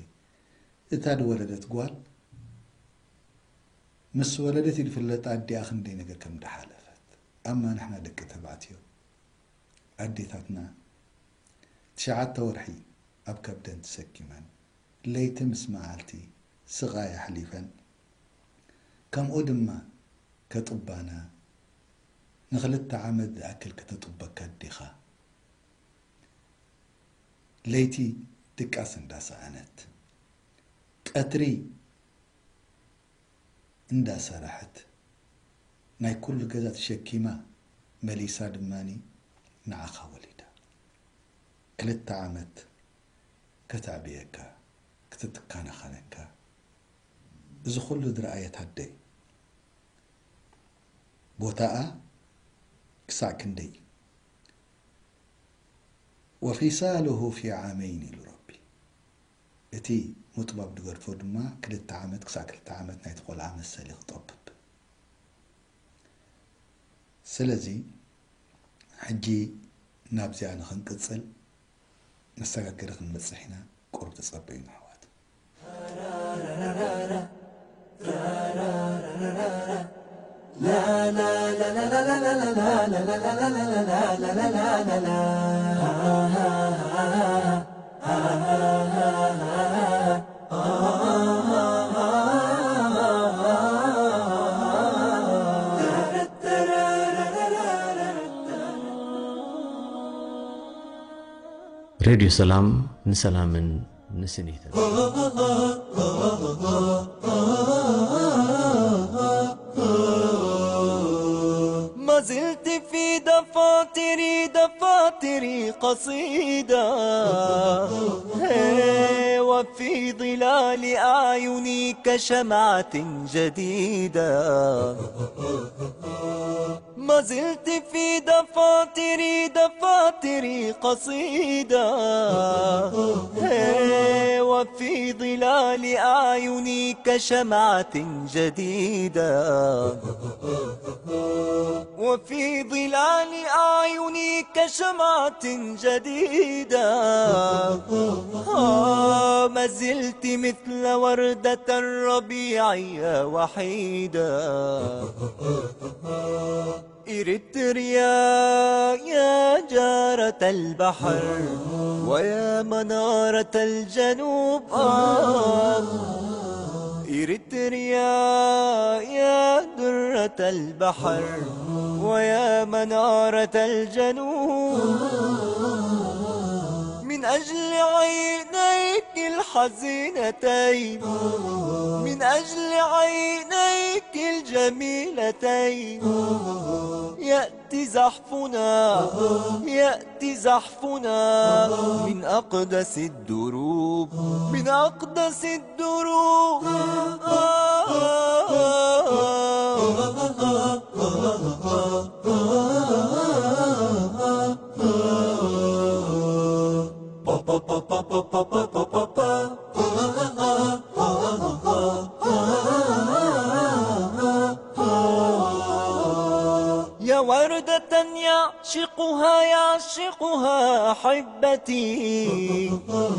እታ ድወለደት ጓል ምስ ወለደት እዩ ዝፍለጥ ኣዲኣ ክንደይ ነገር ከም ድሓለፈት። ኣማ ንሕና ደቂ ተባዕትዮ ኣዴታትና ትሽዓተ ወርሒ ኣብ ከብደን ተሰኪመን ለይቲ ምስ መዓልቲ ስቓይ ኣሕሊፈን፣ ከምኡ ድማ ከጡባና፣ ንክልተ ዓመት ዝኣክል ከተጡበካ ዲኻ? ለይቲ ድቃስ እንዳ ሰአነት፣ ቀትሪ እንዳ ሰረሐት፣ ናይ ኩሉ ገዛ ተሸኪማ መሊሳ ድማኒ ንዓኻ ወሊዳ። ክልተ ዓመት ከተዕብየካ፣ ክትትካነኸነካ፣ እዚ ኩሉ ዝረኣየት ኣደይ፣ ቦታኣ ክሳዕ ክንደይ? ወፊሳሉሁ ፊ ዓመይን ኢሉ ረቢ። እቲ ሙጥባብ ድገድፎ ድማ ክልተ ዓመት ክሳዕ ክልተ ዓመት ናይቲ ቆልዓ መሰል እዩ ክጠብብ። ስለዚ፣ ሕጂ ናብዚኣ ንኽንቅጽል፣ መሰጋገሪ ክንበጽሕ ኢና። ቁሩብ ተጸበዩና ኣሕዋት። ሬድዮ ሰላም፣ ንሰላምን ንስኒትን። ما زلت في دفاتري، دفاتري قصيدة، هي، وفي ظلال أعيني كشمعة جديدة. ما زلت في دفاتري، دفاتري قصيدة، هي، وفي ظلال أعيني كشمعة جديدة. وفي ظلال أعيني كشمعة جديدة. آه، ما زلت مثل وردة الربيع وحيدة. إريتريا يا جارة البحر ويا منارة الجنوب، آه. إريتريا يا درة البحر ويا منارة الجنوب، من أجل عينيك الحزينتين، من أجل عينيك الجميلتين، يأتي زحفنا، يأتي زحفنا من أقدس الدروب، من أقدس الدروب. يا وردة يعشقها، يعشقها أحبتي،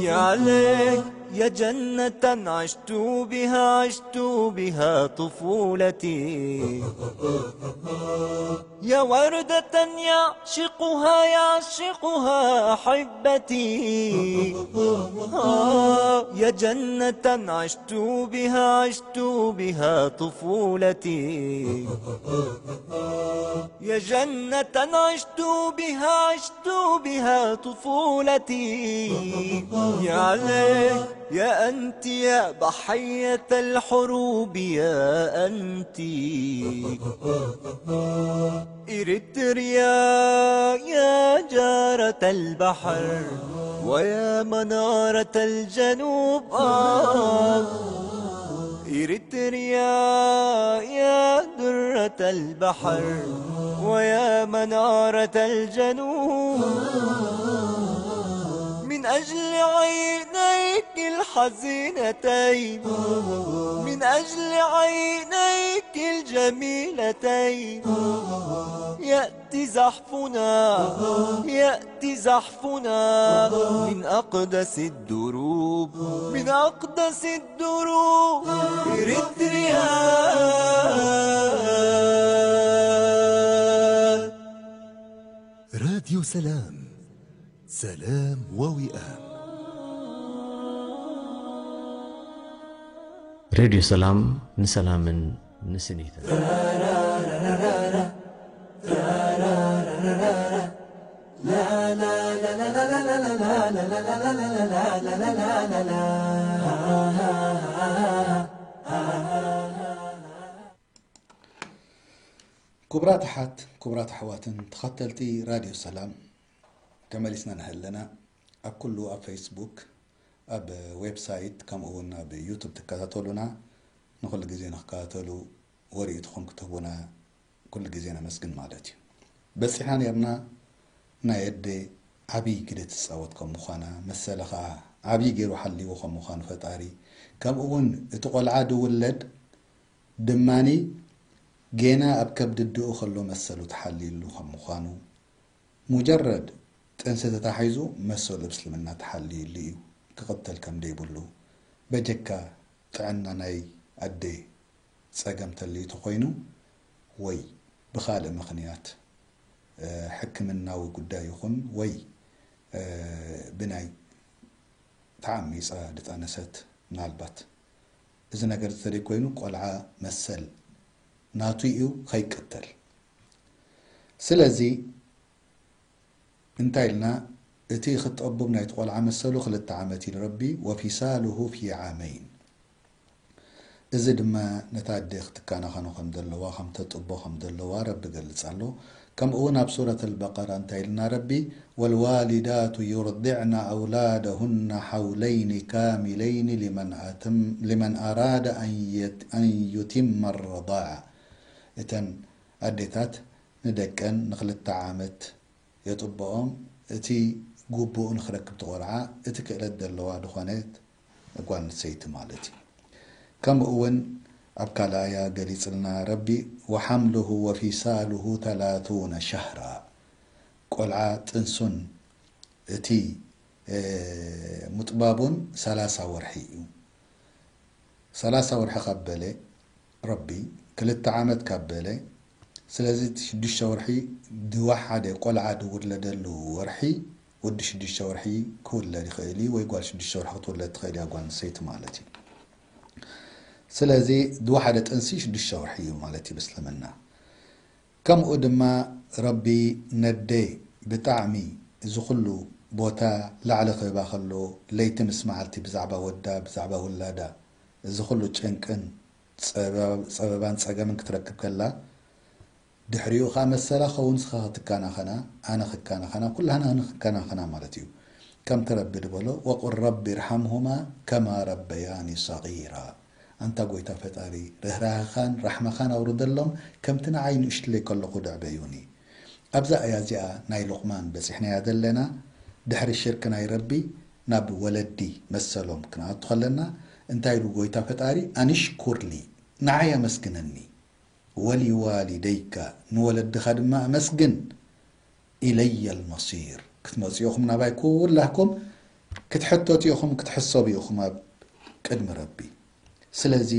يا ليت يا جنة عشت بها، عشت بها طفولتي. يا وردة يعشقها، يعشقها أحبتي، آه، يا جنة عشت بها، عشت بها طفولتي. يا جنة عشت بها، عشت بها طفولتي. يا ليت يا أنت يا ضحية الحروب يا أنت. إريتريا يا جارة البحر ويا منارة الجنوب، آه. إريتريا يا درة البحر ويا منارة الجنوب، من أجل عينيك الحزينتين، من أجل عينيك الجميلتين، يأتي زحفنا، يأتي زحفنا من أقدس الدروب، من أقدس الدروب، إريتريا. راديو سلام، سلام ووئام. ሬድዮ ሰላም፣ ንሰላምን ንስኒትን። ክቡራት ኣሓት፣ ክቡራት ኣሕዋትን ተኸተልቲ ራድዮ ሰላም፣ ተመሊስና ንሀለና። ኣብ ኩሉ፣ ኣብ ፌስቡክ፣ ኣብ ዌብሳይት፣ ከምኡ እውን ኣብ ዩቱብ ትከታተሉና፣ ንኹሉ ግዜ ንክከታተሉ ወርኢትኹም ክትህቡና ኩሉ ግዜ ነመስግን ማለት እዩ። በጺሕና ኔርና፣ ናይ ኣደ ዓብዪ ግደ ትጻወት ከም ምዃና፣ መሰለ ኸኣ ዓብዪ ገይሩ ሓልይዎ ከም ምዃኑ ፈጣሪ፣ ከምኡ እውን እቲ ቆልዓ ድውለድ ድማኒ ጌና ኣብ ከብድ እድኡ ከሎ መሰሉ ተሓልዩሉ ከም ምዃኑ፣ ሙጀረድ ጥንሲ ተታሒዙ መሰሉ እብ እስልምና ተሓልዩሉ እዩ፣ ክቅተል ከም ደይብሉ። በጀካ ጥዕና ናይ ኣደ ጸገም ተልዩ ተኮይኑ፣ ወይ ብኻልእ ምኽንያት፣ እ፣ ሕክምናዊ ጉዳይ ይኹን ወይ፣ እ፣ ብናይ ተዓሚጸ ድጠነሰት፣ ምናልባት እዚ ነገር ዝተደይ ኮይኑ ቆልዓ መሰል ናቱ እዩ ከይቅተል። ስለዚ እንታይ ኢልና፣ እቲ ክጠቡብ ናይቲ ቆልዓ መሰሉ ክልተ ዓመት ኢሉ ረቢ፣ ወፊሳሉሁ ፊ ዓመይን። እዚ ድማ ነታ ኣደ ክትካናኸኖ ከም ዘለዋ፣ ከም ተጥቦ ከም ዘለዋ ረቢ ገልጽ ኣሎ። ከምኡ እውን ኣብ ሱረት ኣልበቀራ እንታይ ኢልና ረቢ፣ ወልዋሊዳቱ ዩርዲዕነ ኣውላደሁነ ሓውለይኒ ካሚለይኒ ሊመን ኣትም-፣ ሊመን ኣራደ ኣን የት-፣ ኣን ዩቲመ ረዳዓ። እተን ኣዴታት ንደቀን ንክልተ ዓመት የጥብኦም፣ እቲ ግቡእ ንክረክብ ተቆርዓ፣ እቲ ክእለት ደለዋ ድኾነት ጓል ንሰይቲ ማለት እዩ። ከምኡ እውን ኣብ ካልእ ኣያ ገሊጽልና ረቢ፣ ወሐምሉሁ ወፊሳሉሁ ተላቱነ ሸህራ፣ ቆልዓ ጥንሱን እቲ፣ እ፣ ምጥባቡን ሰላሳ ወርሒ እዩ። ሰላሳ ወርሒ ካብ በለ ረቢ፣ ክልተ ዓመት ካብ በለ፣ ስለዚ እቲ ሽዱሽተ ወርሒ ድዋሕ ሓደ ቆልዓ ድውለደሉ ወርሒ፣ ወዲ ሽዱሽተ ወርሒ ክውለድ ይኽእል እዩ፣ ወይ ጓል ሽዱሽተ ወርሒ ክትውለድ ትኽእል እያ፣ ጓል ኣንስተይቲ ማለት እዩ። ስለዚ ድዋሕ ሓደ ጥንሲ ሽዱሽተ ወርሒ እዩ ማለት እዩ ብእስልምና። ከምኡ ድማ ረቢ ነዴ ብጣዕሚ እዚ ኩሉ ቦታ ላዕሊ ክህባ ከሎ፣ ለይቲ ምስ መዓልቲ ብዛዕባ ወዳ፣ ብዛዕባ ውላዳ፣ እዚ ኩሉ ጭንቅን ጸበ-፣ ጸበባን ጸገምን ክትረክብ ከላ፣ ድሕሪኡ ከኣ መሰላ ከውን ንስኻ ክትካናኸና፣ ኣነ ክካናኸና፣ ኩላህና ንክካናኸና ማለት እዩ። ከምቲ ረቢ ድበሎ፣ ወቁል ረቢ ርሐምሁማ ከማ ረበያኒ ሰጊራ። ኣንታ ጎይታ ፈጣሪ፣ ርህራህኻን ራሕመኻን ኣውርደሎም፣ ከምቲ ንዓይ ንእሽትለይ ከለኹ ደዕበዩኒ። ኣብዛ ኣያ እዚኣ ናይ ሉቅማን በጺሕናያ ዘለና፣ ድሕሪ ሽርክ ናይ ረቢ ናብ ወለዲ መሰሎም ክንኣቱ ከለና፣ እንታይ ኢሉ ጎይታ ፈጣሪ፣ ኣንሽኩር ሊ፣ ንዓይ ኣመስግነኒ፣ ወሊዋሊደይከ፣ ንወለድኻ ድማ ኣመስግን፣ ኢለየ ልመሲር፣ ክትመጽኡ ኢኹም ናባይ፣ ኩላህኩም ክትሕተቱ ኢኹም፣ ክትሕሰቡ ኢኹም ኣብ ቅድሚ ረቢ። ስለዚ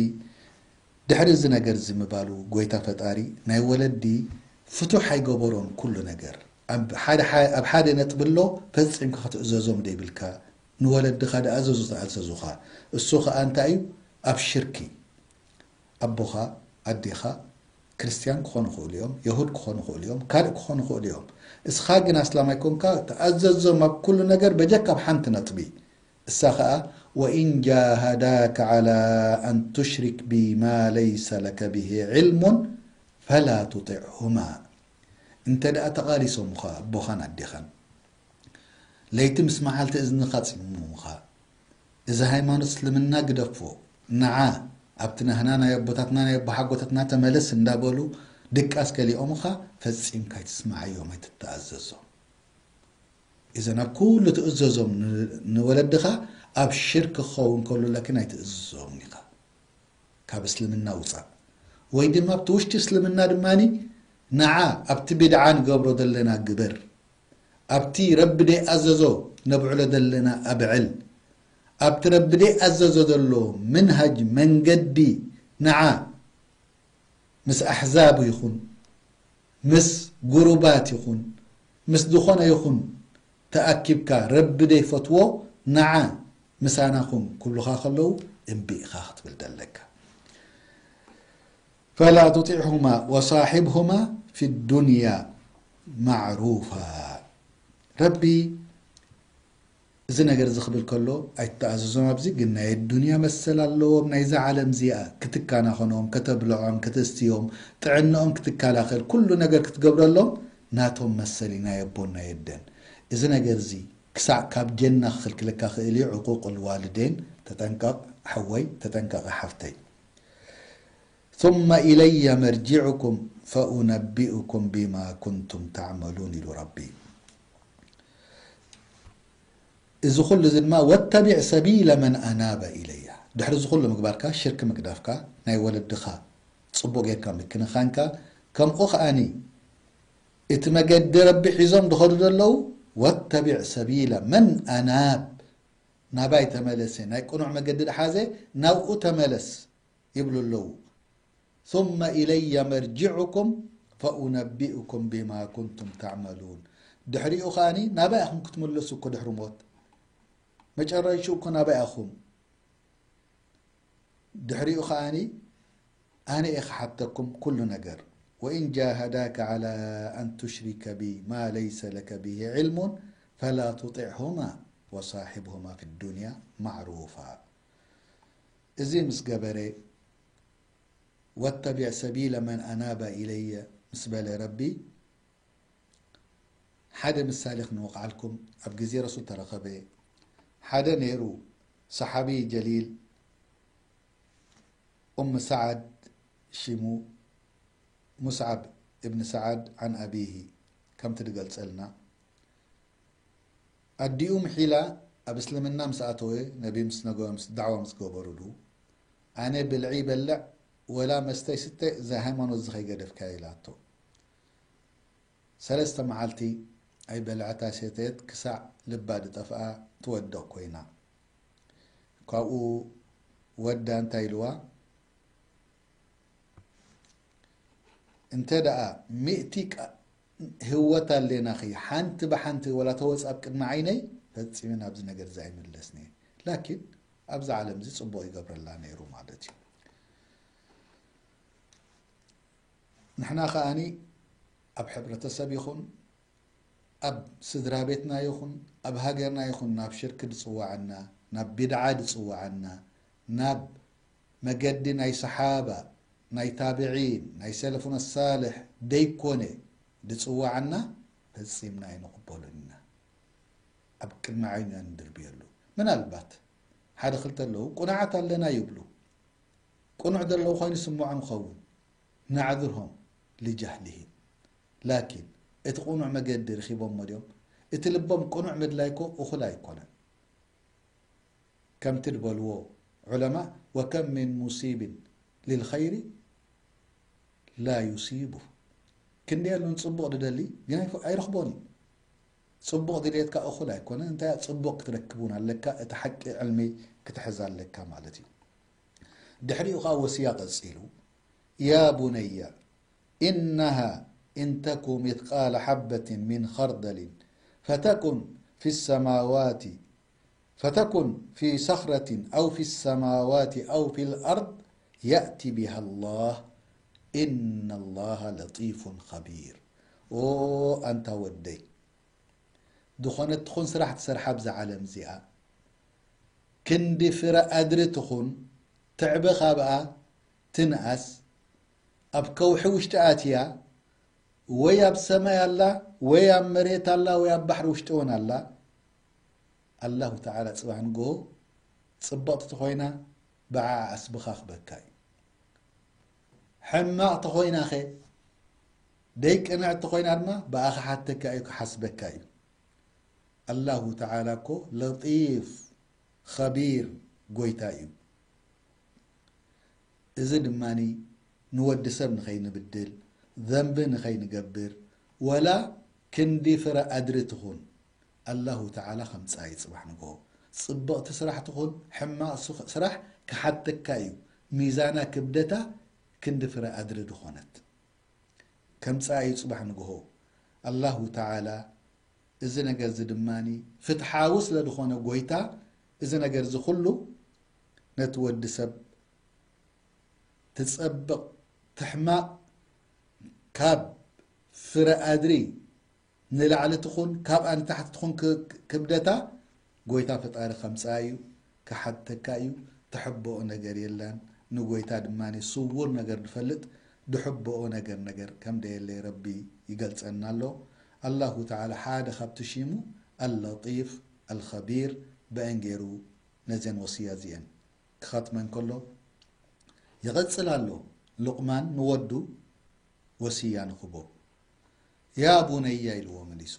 ድሕሪ እዚ ነገር እዚ ምባሉ፣ ጎይታ ፈጣሪ ናይ ወለዲ ፍቱሕ ኣይገበሮን ኩሉ ነገር። ኣብ ሓደ፣ ኣብ ሓደ ነጥቢ ኣሎ ፈጺምካ ክትእዘዞም ደይብልካ፣ ንወለድኻ ደኣዘዙ ተኣዘዙኻ። እሱ ኸኣ እንታይ እዩ? ኣብ ሽርኪ። ኣቦኻ፣ ኣዴኻ ክርስትያን ክኾኑ ይኽእሉ እዮም፣ የሁድ ክኾኑ ይኽእሉ እዮም፣ ካልእ ክኾኑ ይኽእሉ እዮም። እስኻ ግን ኣስላማይ ኮንካ፣ ተኣዘዞም ኣብ ኩሉ ነገር በጀካ ኣብ ሓንቲ ነጥቢ። እሳ ኸኣ፣ "ወኢን ጃሃዳከ ዐላ ኣን ቱሽሪክ ቢ ማ ለይሰ ለከ ብሂ ዒልሙን ፈላ ቱጢዕሁማ።" እንተ ደኣ ተቓሊሶምኻ ኣቦኻን ኣዴኻን፣ ለይቲ ምስ መዓልቲ እዝንኻ ጽምሙኻ፣ "እዚ ሃይማኖት እስልምና ግደፎ፣ ንዓ ኣብቲ ናህና ናይ ኣቦታትና ናይ ኣቦሓጎታትና ተመለስ" እንዳበሉ ድቃስ ከሊኦምኻ፣ ፈጺምካ ኣይትስምዓዮም፣ ኣይትተኣዘዞም። እዘን ኣብ ኩሉ ትእዘዞም ን-፣ ንወለድኻ፣ ኣብ ሽርክ ክኸውን ከሎ ላኪን ኣይትእዝዞም ኢኻ። ካብ እስልምና ውጻእ። ወይ ድማ ኣብቲ ውሽጢ እስልምና ድማኒ፣ ንዓ ኣብቲ ቢድዓ ንገብሮ ዘለና ግበር፣ ኣብቲ ረቢ ደይኣዘዞ ነብዕሎ ዘለና ኣብዕል፣ ኣብቲ ረቢ ደይኣዘዞ ዘሎ መንሃጅ መንገዲ ንዓ ምስ ኣሕዛብ ይኹን፣ ምስ ጉሩባት ይኹን፣ ምስ ዝኾነ ይኹን ተኣኪብካ፣ ረቢ ደይፈትዎ፣ ንዓ ምሳና ኩን ክብሉኻ ከለዉ፣ እምቢ ኢኻ ክትብል ደለካ። ፈላ ቱጢዕሁማ ወሳሒብሁማ ፊ ዱንያ ማዕሩፋ። ረቢ እዚ ነገር እዚ ክብል ከሎ ኣይትተኣዘዞም። ኣብዚ ግን ናይ ዱንያ መሰል ኣለዎም። ናይዛ ዓለም እዚኣ ክትካናኸኖም፣ ከተብልዖም፣ ክትእስትዮም፣ ጥዕናኦም ክትከላኸል፣ ኩሉ ነገር ክትገብረሎም ናቶም መሰል እዩ፣ ናይ ኣቦን ናይ ኣደን። እዚ ነገር እዚ ክሳዕ ካብ ጀና ክኽልክለካ ክእል እዩ። ዕቁቅ ልዋልዴን ተጠንቀቕ ሐወይ፣ ተጠንቀቒ ሐፍተይ። ثم إلي مرجعكم فأنبئكم بما كنتم تعملون ኢሉ ረቢ። እዚ ኩሉ እዚ ድማ واتبع سبيل من أناب إلي። ድሕሪ እዚ ኩሉ ምግባርካ፣ ሽርክ ምግዳፍካ፣ ናይ ወለድኻ ጽቡቕ ጌርካ ምክንኻንካ፣ ከምኡ ከኣኒ እቲ መገዲ ረቢ ሒዞም ዝኸዱ ዘለዉ، واتبع سبيل من أناب፣ ናባይ ተመለሰ፣ ናይ ቅኑዕ መገዲ ዝሓዘ ናብኡ ተመለስ ይብሉ ኣለዉ። ثم إلي مرجعكم فأنبئكم بما كنتم تعملون። ድሕሪኡ ከኣኒ ናባይ ኢኹም ክትምለሱ እኮ ድሕሪ ሞት። መጨረሽኡ እኮ ናባይ ኢኹም። ድሕሪኡ ከኣኒ ኣነ እየ ክሓተኩም ኩሉ ነገር። وإن جاهداك على أن تشرك بي ما ليس لك به علم فلا تطعهما وصاحبهما في الدنيا معروفا። እዚ ምስ ገበረ፣ واتبع سبيل من أناب إلي ምስ በለ ረቢ፣ ሓደ ምሳሌ ክንወቅዓልኩም። ኣብ ግዜ ረሱል ተረኸበ ሓደ ነይሩ ሰሓቢ ጀሊል፣ ኡም ሰዓድ ሽሙ፣ ሙስዓብ እብን ሰዓድ عن أبيه ከም ትድገልጸልና። ኣዲኡ ምሒላ ኣብ እስልምና ምስ ኣተወ፣ ነቢ ምስ ነገ-፣ ምስ ዳዕዋ ምስ ገበሩሉ፣ ኣነ ብልዒ በልዕ ወላ መስተይ ስተ፣ እዛ ሃይማኖት እዚ ከይገደፍካዮ ኢላቶ። ሰለስተ መዓልቲ ኣይበልዐት ኣይሰተየት፣ ክሳዕ ልባ ድጠፍኣ ትወድቅ ኮይና። ካብኡ ወዳ እንታይ ኢልዋ? እንተ ደኣ ሚእቲ ቃ-፣ ህወት ኣሌናኺ፣ ሓንቲ ብሓንቲ ወላ ተወጽእ ኣብ ቅድሚ ዓይነይ፣ ፈጺመ ናብዚ ነገር እዚ ኣይምለስን እየ። ላኪን ኣብዚ ዓለም እዚ ጽቡቕ ይገብረላ ነይሩ ማለት እዩ። ንሕና ከኣኒ ኣብ ሕብረተሰብ ይኹን፣ ኣብ ስድራ ቤትና ይኹን፣ ኣብ ሃገርና ይኹን፣ ናብ ሽርክ ድጽውዓና፣ ናብ ቢድዓ ድጽውዓና፣ ናብ መገዲ ናይ ሰሓባ፣ ናይ ታብዒን፣ ናይ ሰለፉነ ሳልሕ ደይኮነ ድጽውዓና፣ ፈጺምና ኣይንቕበሉን ኢና። ኣብ ቅድሚ ዓይኑ ንድርብየሉ። ምናልባት ሓደ ክልተ ኣለዉ፣ ቅኑዓት ኣለና ይብሉ። ቅኑዕ ዘለዉ ኮይኑ ስምዖም ይኸውን። ነዕዝርሆም ሊጃህሊሂም። ላኪን፣ እቲ ቅኑዕ መገዲ ርኺቦሞ ድዮም? እቲ ልቦም ቅኑዕ ምድላይ እኮ እኹል ኣይኮነን። ከምቲ ድበልዎ ዑለማእ፣ ወከም ምን ሙሲብን ሊልኸይሪ ላ ዩሲቡ። ክንዲ የሉን ጽቡቕ ድደሊ፣ ግን ኣይፈ-፣ ኣይረኽቦን እዩ። ጽቡቕ ድልየትካ እኹል ኣይኮነን። እንታይ ጽቡቕ ክትረክብ እውን ኣለካ፣ እቲ ሓቂ ዕልሚ ክትሕዝ ኣለካ ማለት እዩ። ድሕሪኡ ኸኣ ወስያ ቀጺሉ፣ يا بني إنها إن تك مثقال حبة من خردل فتكن في السماوات فتكن في صخرة أو في السماوات أو في الأرض يأت بها الله إن الله لطيف خبير። ኦ ኣንታ ወደይ፣ ዝኾነት ትኹን ስራሕ ትሰርሓ ኣብዛ ዓለም እዚኣ፣ ክንዲ ፍረ ኣድሪ ትኹን፣ ትዕበ ካብኣ ትንኣስ፣ ኣብ ከውሒ ውሽጢ ኣትያ፣ ወይ ኣብ ሰማይ ኣላ፣ ወይ ኣብ መሬት ኣላ፣ ወይ ኣብ ባሕሪ ውሽጢ እውን ኣላ፣ ኣላሁ ተዓላ ጽባሕ ንግሆ ጽብቕቲ ተኾይና ብዓኣ ኣስብኻ ክበካ እዩ። ሕማቕ ተኾይናኸ፣ ደይቅንዕቲ ተኾይና ድማ ብኣኻ ሓተካ እዩ፣ ክሓስበካ እዩ። ኣላሁ ተዓላ እኮ ለጢፍ ኸቢር ጎይታ እዩ። እዚ ድማኒ ንወዲ ሰብ ንኸይንብድል፣ ዘንቢ ንኸይንገብር፣ ወላ ክንዲ ፍረ ኣድሪ ትኹን፣ ኣላሁ ተዓላ ከምጽኣ እዩ ጽባሕ ንግሆ። ጽብቕቲ ስራሕ ትኹን ሕማቕ ስ-፣ ስራሕ ክሓተካ እዩ። ሚዛና ክብደታ ክንዲ ፍረ ኣድሪ ዝኾነት ከምጽኣ እዩ ጽባሕ ንግሆ። ኣላሁ ተዓላ እዚ ነገር እዚ ድማኒ ፍትሓዊ ስለ ዝኾነ ጎይታ፣ እዚ ነገር እዚ ኩሉ ነቲ ወዲ ሰብ ትጸብቕ ትሕማቕ፣ ካብ ፍረ ኣድሪ ንላዕሊ ትኹን፣ ካብኣ ንታሕቲ ትኹን ክ-፣ ክብደታ፣ ጎይታ ፈጣሪ ከምጽአ እዩ፣ ከሐተካ እዩ፣ ትሕበኦ ነገር የለን። ንጎይታ ድማኒ ስዉር ነገር ድፈልጥ፣ ድሕበኦ ነገር ነገር ከም ደየለ ረቢ ይገልጸና ኣሎ። አላሁ ተዓላ ሓደ ካብቲ ሺሙ አለጢፍ አልኸቢር በእን ገይሩ ነዘን ወስያ እዚአን ክኸትመን ከሎ ይቐጽል ኣሎ። ሉቅማን ንወዱ ወስያ ንክቦ፣ ያ ቡነየ ኢልዎ መሊሱ፣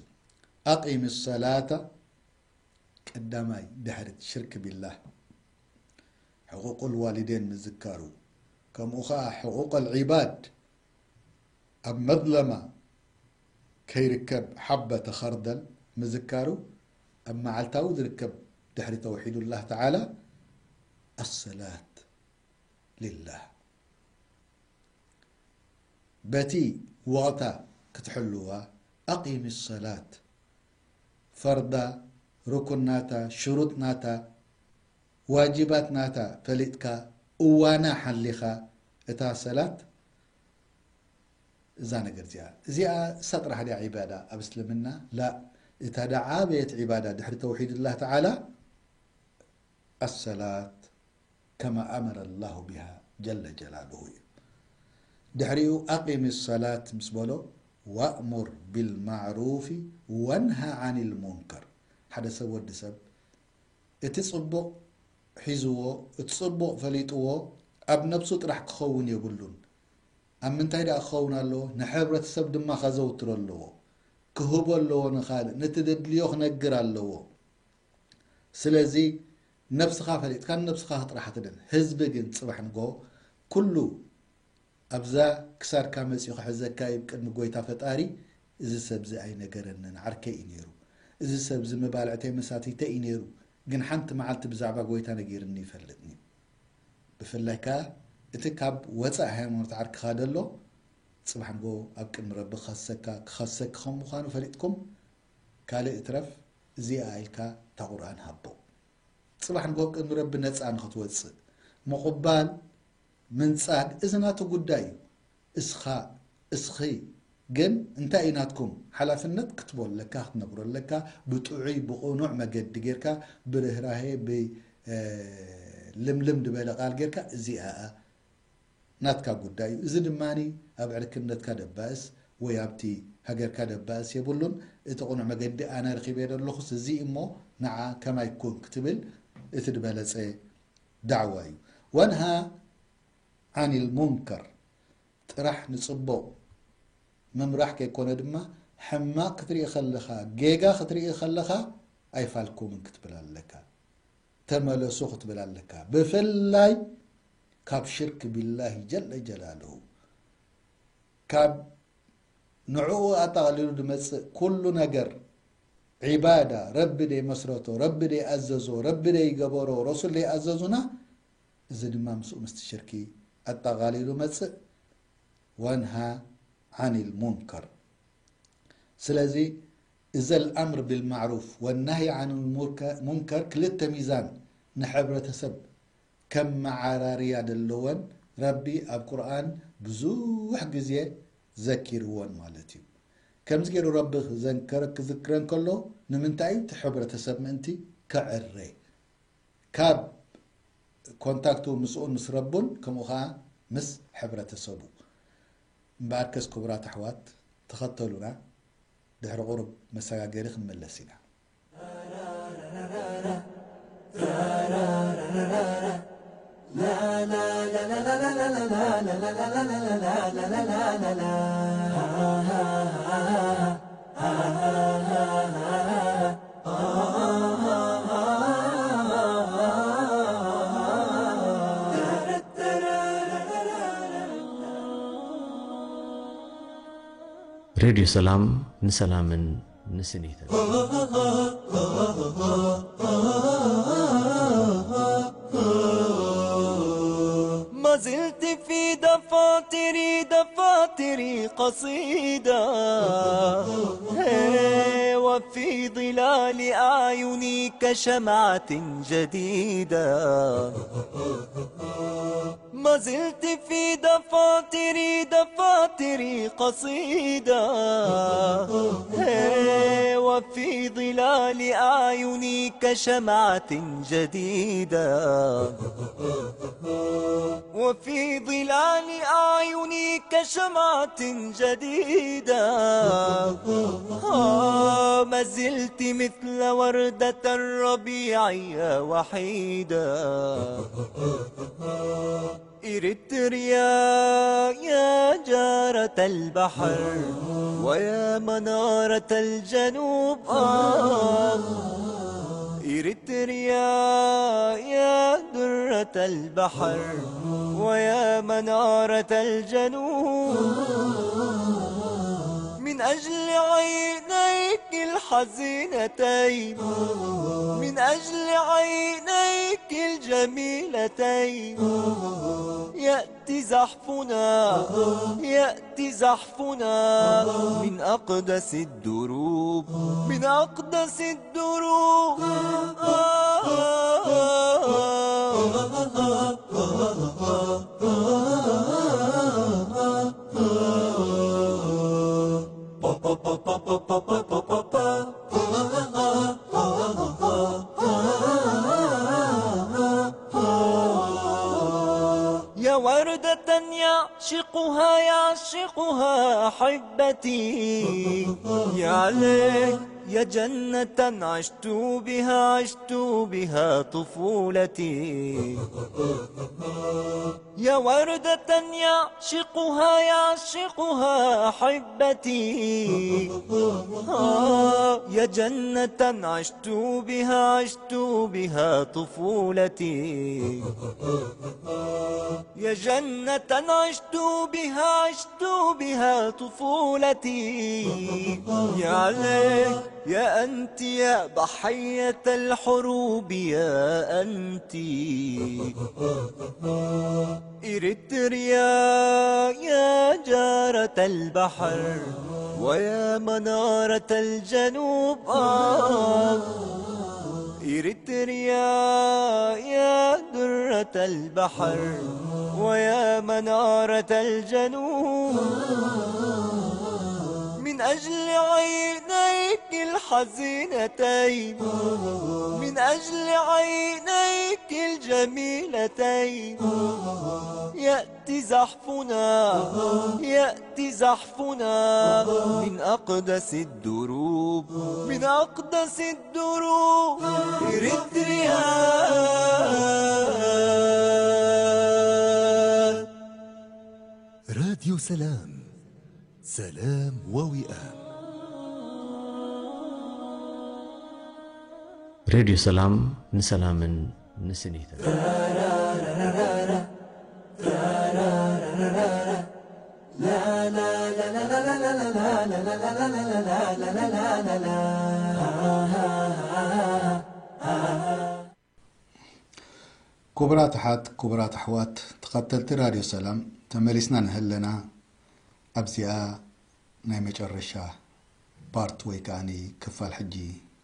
አቂም ሰላተ፣ ቀዳማይ ድሕሪት ሽርክ ቢላህ፣ ሕቁቁል ዋሊዴን ምዝካሩ፣ ከምኡ ኸኣ ሕቁቀል ዒባድ፣ ኣብ መዝለማ ከይርከብ ሐበተ ኸርደል ምዝካሩ፣ ኣብ መዓልታዊ ዝርከብ ድሕሪ ተውሒዱላህ ተዓላ አሰላት ሊላህ። በቲ ወቅታ ክትሕልዋ፣ አቂሚ ሰላት፣ ፈርዳ፣ ርኩን ናታ፣ ሽሩጥ ናታ፣ ዋጅባት ናታ ፈሊጥካ፣ እዋና ሐሊኻ፣ እታ ሰላት እዛ ነገር እዚኣ፣ እዚኣ እሳ ጥራሕ ድያ ዒባዳ ኣብ እስልምና? ላእ፣ እታ ደዓበየት ዒባዳ ድሕሪ ተውሒድላህ ተዓላ፣ አሰላት ከማ አመረ ላሁ ቢሃ ጀለ ጀላሉሁ እዩ። ድሕሪኡ አቂሚ ሰላት ምስ በሎ፣ ወእሙር ቢልማዕሩፊ ወንሃ ዐኒል ሙንከር። ሓደ ሰብ፣ ወዲ ሰብ፣ እቲ ጽቡቕ ሒዝዎ፣ እቲ ጽቡቕ ፈሊጥዎ፣ ኣብ ነብሱ ጥራሕ ክኸውን የብሉን። ኣብ ምንታይ ደኣ ክኸውን ኣለዎ? ንሕብረተሰብ ድማ ከዘውትሮ ኣለዎ። ክህቦ ኣለዎ ንኻልእ፣ ነቲ ዘድልዮ ክነግር ኣለዎ። ስለዚ ነብስኻ ፈሊጥካ ንነብስኻ ጥራሕ ኣትድን። ህዝቢ ግን ጽባሕ ንግሆ ኩሉ ኣብዛ ክሳድካ መጺኡ ክሕዘካ እዩ ቅድሚ ጎይታ ፈጣሪ። እዚ ሰብዚ ኣይነገረንን፣ ዓርከይ እዩ ነይሩ። እዚ ሰብዚ መባልዕተይ መሳቲተይ እዩ ነይሩ፣ ግን ሓንቲ መዓልቲ ብዛዕባ ጎይታ ነጊርኒ ይፈልጥኒ። ብፍላይ ከኣ እቲ ካብ ወጻኢ ሃይማኖት ዓርክኻ ደሎ፣ ጽባሕ ንግሆ ኣብ ቅድሚ ረቢ ክኸሰካ፣ ክኸሰኪ ከም ምዃኑ ፈሊጥኩም፣ ካልእ እትረፍ፣ እዚኣ ኢልካ እታ ቁርኣን ሃቦ። ጽባሕ ንግሆ ቅድሚ ረቢ ነጻ ንኽትወጽእ፣ ምቁባል፣ ምንጻግ፣ እዚ ናቱ ጉዳይ እዩ። እስኻ፣ እስኺ ግን እንታይ እዩ ናትኩም ሓላፍነት? ክትቦ ኣለካ፣ ክትነግሮ ኣለካ፣ ብጥዑይ ብቕኑዕ መገዲ ጌርካ፣ ብርህራሄ፣ ብ-፣ እ፣ ልምልም ዝበለ ቃል ጌርካ፣ እዚኣ ናትካ ጉዳይ እዩ። እዚ ድማኒ ኣብ ዕርክነትካ ደባእስ ወይ ኣብቲ ሃገርካ ደባእስ የብሉን። እቲ ቅኑዕ መገዲ ኣነ ረኺበ ዘለኹስ እዚ እሞ ንዓ ከማይ ኩን ክትብል እቲ ዝበለጸ ዳዕዋ እዩ። ወንሃ ዐኒል ሙንከር፣ ጥራሕ ንጽቡቕ ምምራሕ ከይኮነ ድማ፣ ሕማቕ ክትርኢ ከለኻ፣ ጌጋ ክትርኢ ከለኻ፣ ኣይፋልኩምን ክትብል ኣለካ። ተመለሱ ክትብል ኣለካ። ብፍላይ ካብ ሽርክ ቢላሂ ጀለ ጀላልሁ፣ ካብ ንዕኡ ኣጠቕሊሉ ድመጽእ ኩሉ ነገር፣ ዒባዳ፣ ረቢ ደይ መስረቶ፣ ረቢ ደይ ኣዘዞ፣ ረቢ ደይ ገበሮ፣ ረሱል ደይ ኣዘዙና፣ እዚ ድማ ምስኡ ምስቲ ሽርኪ ኣጠቓሊሉ መጽእ። ወንሃ ዐኒል ሙንከር። ስለዚ፣ እዘ ልአምር ቢልማዕሩፍ ወናህይ ዐኒል ሙርከ-፣ ሙንከር ክልተ ሚዛን ንሕብረተሰብ ከም መዓራርያ ደለወን ረቢ ኣብ ቁርኣን ብዙሕ ግዜ ዘኪርወን ማለት እዩ። ከምዚ ገይሩ ረቢ ዘንከረ-፣ ክዝክረን ከሎ ንምንታይ እዩ? እቲ ሕብረተሰብ ምእንቲ ከዕሬ። ካብ ኮንታክቱ ምስኡን ምስ ረቡን፣ ከምኡ ኸዓ ምስ ሕብረተሰቡ። እምበኣርከስ ክቡራት ኣሕዋት፣ ተኸተሉና፣ ድሕሪ ቁሩብ መሰጋገሪ ክንምለስ ኢና። ሬድዮ ሰላም፣ ንሰላምን ንስኒትን። ما زلت في دفاتري، دفاتري قصيدة، هي، وفي ظلال أعيني كشمعة جديدة. ما زلت في دفاتري، دفاتري قصيدة، هي، وفي ظلال ظلال أعينك شمعة جديدة، وفي ظلال أعينك شمعة جديدة. آه، ما زلت مثل وردة الربيع يا وحيدة. إريتريا يا جارة البحر ويا منارة الجنوب، آه. إريتريا يا درة البحر ويا منارة الجنوب. من أجل عينيك الحزينتين، من أجل عينيك الجميلتين، يأتي زحفنا، يأتي زحفنا من أقدس الدروب، من أقدس الدروب. يا وردة يعشقها، يعشقها أحبتي. يا ليل، يا جنة عشت بها، عشت بها طفولتي. يا وردة يعشقها، يعشقها أحبتي. آه، يا جنة عشت بها، عشت بها طفولتي. يا جنة عشت بها، عشت بها طفولتي. يا ليل، يا أنت يا ضحية الحروب، يا أنت. إريتريا يا جارة البحر ويا منارة الجنوب، آه. إريتريا يا درة البحر ويا منارة الجنوب. من أجل عينيك الحزينتين، من أجل عينيك الجميلتين، يأتي زحفنا، يأتي زحفنا من أقدس الدروب، من أقدس الدروب. إريتريا. راديو سلام، سلام ووئام. ሬድዮ ሰላም፣ ንሰላምን ንስኒትን። ክቡራት ኣሓት፣ ክቡራት ኣሕዋት፣ ተኸተልቲ ራድዮ ሰላም፣ ተመሊስና ንህለና። ኣብዚኣ ናይ መጨረሻ ፓርት ወይ ከኣኒ ክፋል ሕጂ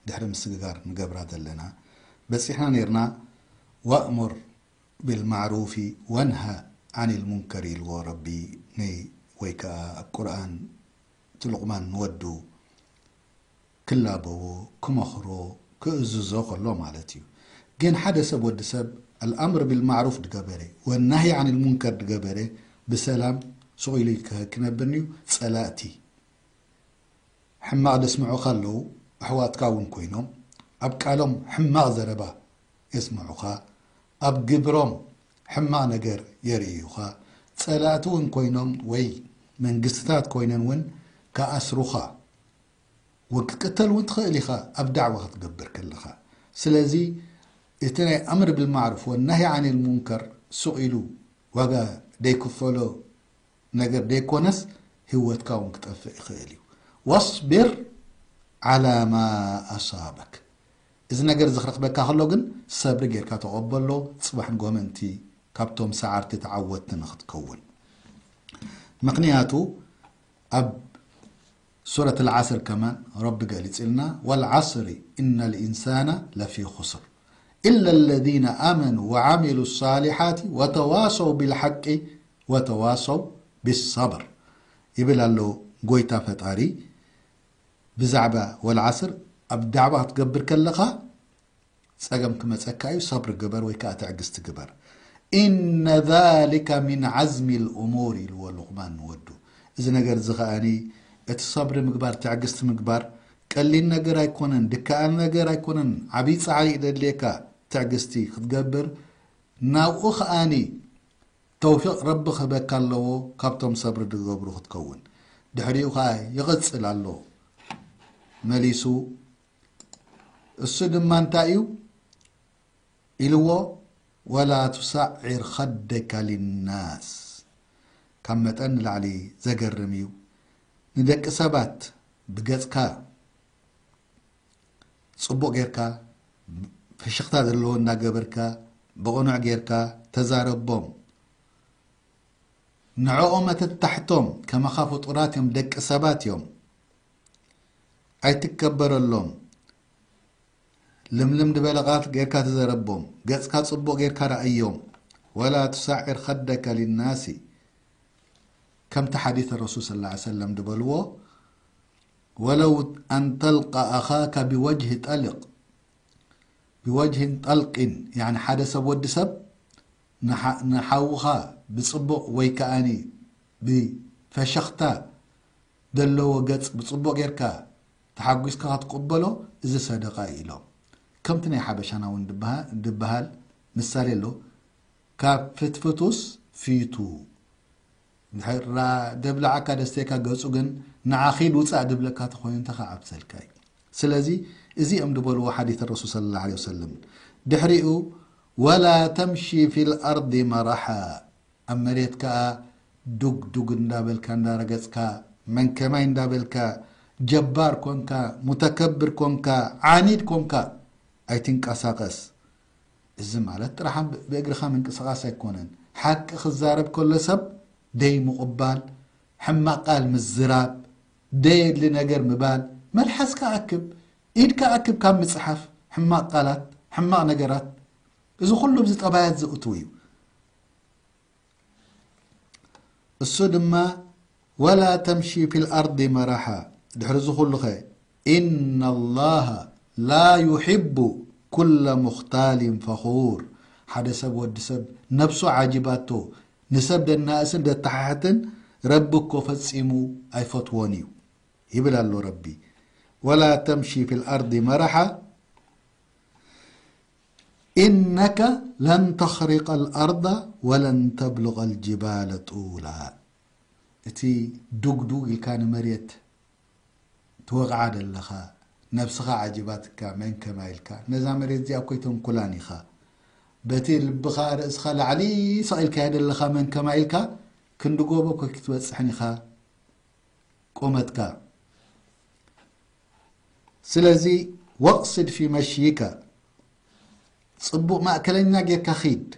ድሕሪ ምስግጋር ንገብራ ዘለና በጺሕና ኔርና። ወእሙር ቢልማዕሩፊ ወንሀ ዐኒል ሙንከር ኢልዎ ረቢ፣ ናይ ወይ ከኣ ኣብ ቁርኣን እቲ ሉቅማን ንወዱ ክላበዎ፣ ክመኽሮ፣ ክእዝዞ ከሎ ማለት እዩ። ግን ሓደ ሰብ፣ ወዲ ሰብ፣ አልአምር ቢልማዕሩፍ ድገበረ ወናሂ ዐኒል ሙንከር ድገበረ፣ ብሰላም ሱቕ ኢሉ ክነብር እዩ። ጸላእቲ ሕማቕ ደስምዑኻ ኣለዉ፣ ኣሕዋትካ እውን ኮይኖም፣ ኣብ ቃሎም ሕማቕ ዘረባ የስምዑኻ፣ ኣብ ግብሮም ሕማቕ ነገር የርእዩኻ። ጸላእቲ እውን ኮይኖም ወይ መንግስትታት ኮይነን እውን ከኣስሩኻ፣ ወክትቅተል እውን ትኽእል ኢኻ ኣብ ዳዕዋ ክትገብር ከለኻ። ስለዚ እቲ ናይ ኣምር ብልማዕሩፍ ወናሂ ዓኒል ሙንከር ሱቕ ኢሉ ዋጋ ደይክፈሎ ነገር ደይኮነስ ህይወትካ እውን ክጠፍእ ይኽእል እዩ። ወስቢር ዓላ ማ ኣሳበክ። እዚ ነገር እዚ ክረኽበካ ከሎ ግን ሰብሪ ጌርካ ተቐበሎ፣ ጽባሕ ንጎሆ ምእንቲ ካብቶም ሰዓርቲ ተዓወትቲ ንኽትከውን። ምኽንያቱ ኣብ ሱረት አልዓስር ከማን ረቢ ገሊጽልና፣ "ወልዓስሪ ኢነል ኢንሳነ ለፊ ኹስር፣ ኢለ ለዚነ አመኑ ወዓሚሉ ሳሊሓቲ ወተዋሰው ቢልሐቂ ወተዋሰው ቢሰብር" ይብል ኣሎ ጎይታ ፈጣሪ። ብዛዕባ ወልዓስር፣ ኣብ ዳዕዋ ክትገብር ከለኻ፣ ጸገም ክመጸካ እዩ፣ ሰብር ግበር ወይ ከኣ ትዕግስቲ ግበር። "ኢነ ዛሊከ ሚን ዐዝሚ ልእሙር" ኢልዎ ሉቅማን ንወዱ። እዚ ነገር እዚ ከኣኒ፣ እቲ ሰብሪ ምግባር፣ ትዕግስቲ ምግባር፣ ቀሊል ነገር ኣይኮነን፣ ድካኣል ነገር ኣይኮነን፣ ዓብይ ጻዕሪ እዩ ደድልየካ ትዕግስቲ ክትገብር። ናብኡ ከኣኒ ተውፊቅ ረቢ ክህበካ ኣለዎ፣ ካብቶም ሰብሪ ዝገብሩ ክትከውን። ድሕሪኡ ከኣ ይቕጽል ኣሎ መሊሱ። እሱ ድማ እንታይ እዩ ኢልዎ? "ወላ ቱሰዒር ኸደከ ሊናስ"፣ ካብ መጠን ንላዕሊ ዘገርም እዩ። ንደቂ ሰባት ብገጽካ ጽቡቕ ጌርካ፣ ፍሽኽታ ዘለዎ እንዳገበርካ፣ ብቕኑዕ ጌርካ ተዛረቦም። ንዕኦም ኣተታሕቶም፣ ከማኻ ፍጡራት እዮም፣ ደቂ ሰባት እዮም። ኣይትከበረሎም። ልምልም ዝበለ ቃል ጌርካ ትዘረቦም። ገጽካ ጽቡቕ ጌርካ ረኣዮም። "ወላ ቱሰዒር ኸደከ ሊናሲ"፣ ከምቲ ሓዲስ ረሱል ሰለላሁ ዐለይሂ ወሰለም ዝበልዎ፣ "ወለው ኣን ተልቀ ኣኻከ ቢወጅህ ጠልቅ፣ ቢወጅህን ጠልቂን"፣ ያኒ ሓደ ሰብ ወዲ ሰብ ንሓ-፣ ንሓውኻ ብጽቡቕ ወይ ከኣኒ ብፈሸኽታ ዘለዎ ገጽ ብጽቡቕ ጌርካ ተሓጒስካ ክትቅበሎ፣ እዚ ሰደቃ እዩ ኢሎም። ከምቲ ናይ ሓበሻና እውን ድበሃ-፣ ድበሃል ምሳሌ ኣሎ፣ "ካብ ፍትፍቱስ ፊቱ"። እንድሕር ደብላዓካ ደስቴካ ገጹ ግን ንዓኺድ ውጻእ ድብለካ ተኾይኑ እንተ ከዓብሰልካ እዩ። ስለዚ እዚኦም ድበልዎ ሓዲት ረሱል ሰለላሁ ዐለይሂ ወሰለም። ድሕሪኡ "ወላ ተምሺ ፊል ኣርዲ መራሓ"፣ ኣብ መሬት ከኣ ዱግ ዱግ እንዳበልካ እንዳረገጽካ፣ መንከማይ እንዳበልካ፣ ጀባር ኮንካ፣ ሙተከብር ኮንካ፣ ዓኒድ ኮንካ፣ ኣይትንቀሳቀስ። እዚ ማለት ጥራሕ ብ-፣ ብእግርኻ ምንቅስቃስ ኣይኮነን። ሓቂ ክዛረብ ከሎ ሰብ ደይ ምቕባል፣ ሕማቅ ቃል ምዝራብ፣ ደየድሊ ነገር ምባል፣ መልሓስካ ኣክብ፣ ኢድካ ኣክብ ካብ ምጽሓፍ፣ ሕማቅ ቃላት፣ ሕማቅ ነገራት፣ እዚ ኩሉ ኣብዚ ጠባያት ዝእትው እዩ። እሱ ድማ "ወላ ተምሺ ፊል ኣርዲ መራሓ"፣ ድሕሪ እዚ ኩሉኸ፣ "ኢነ ላሃ ላ ዩሒቡ ኩለ ሙኽታሊን ፈኹር"፣ ሓደ ሰብ ወዲ ሰብ ነብሱ ዓጂባቶ፣ ንሰብ ደናእስን ደተሓሕትን ረቢ እኮ ፈጺሙ ኣይፈትዎን እዩ ይብል ኣሎ ረቢ። "ወላ ተምሺ ፊል ኣርዲ መራሓ፣ ኢነከ ለን ተኽሪቀል ኣርደ ወለን ተብሉቀል ጅባለ ጡላ።" እቲ ዱግዱግ ኢልካ ንመሬት ትወቕዓ ደለኻ፣ ነብስኻ ዓጂባትካ፣ መን ከማይ ኢልካ፣ ነዛ መሬት እዚኣ እኮ ኣይተንኩላን ኢኻ። በቲ ልብኻ፣ ርእስኻ ላዕሊ ሰቒልካያ ደለኻ፣ መን ከማይ ኢልካ፣ ክንዲ ጎቦ እኮ ኣይክትበጽሕን ኢኻ። ቁመትካ። ስለዚ ወቅስድ ፊ መሽይከ፣ ጽቡቕ ማእከለኛ ጌርካ ኺድ።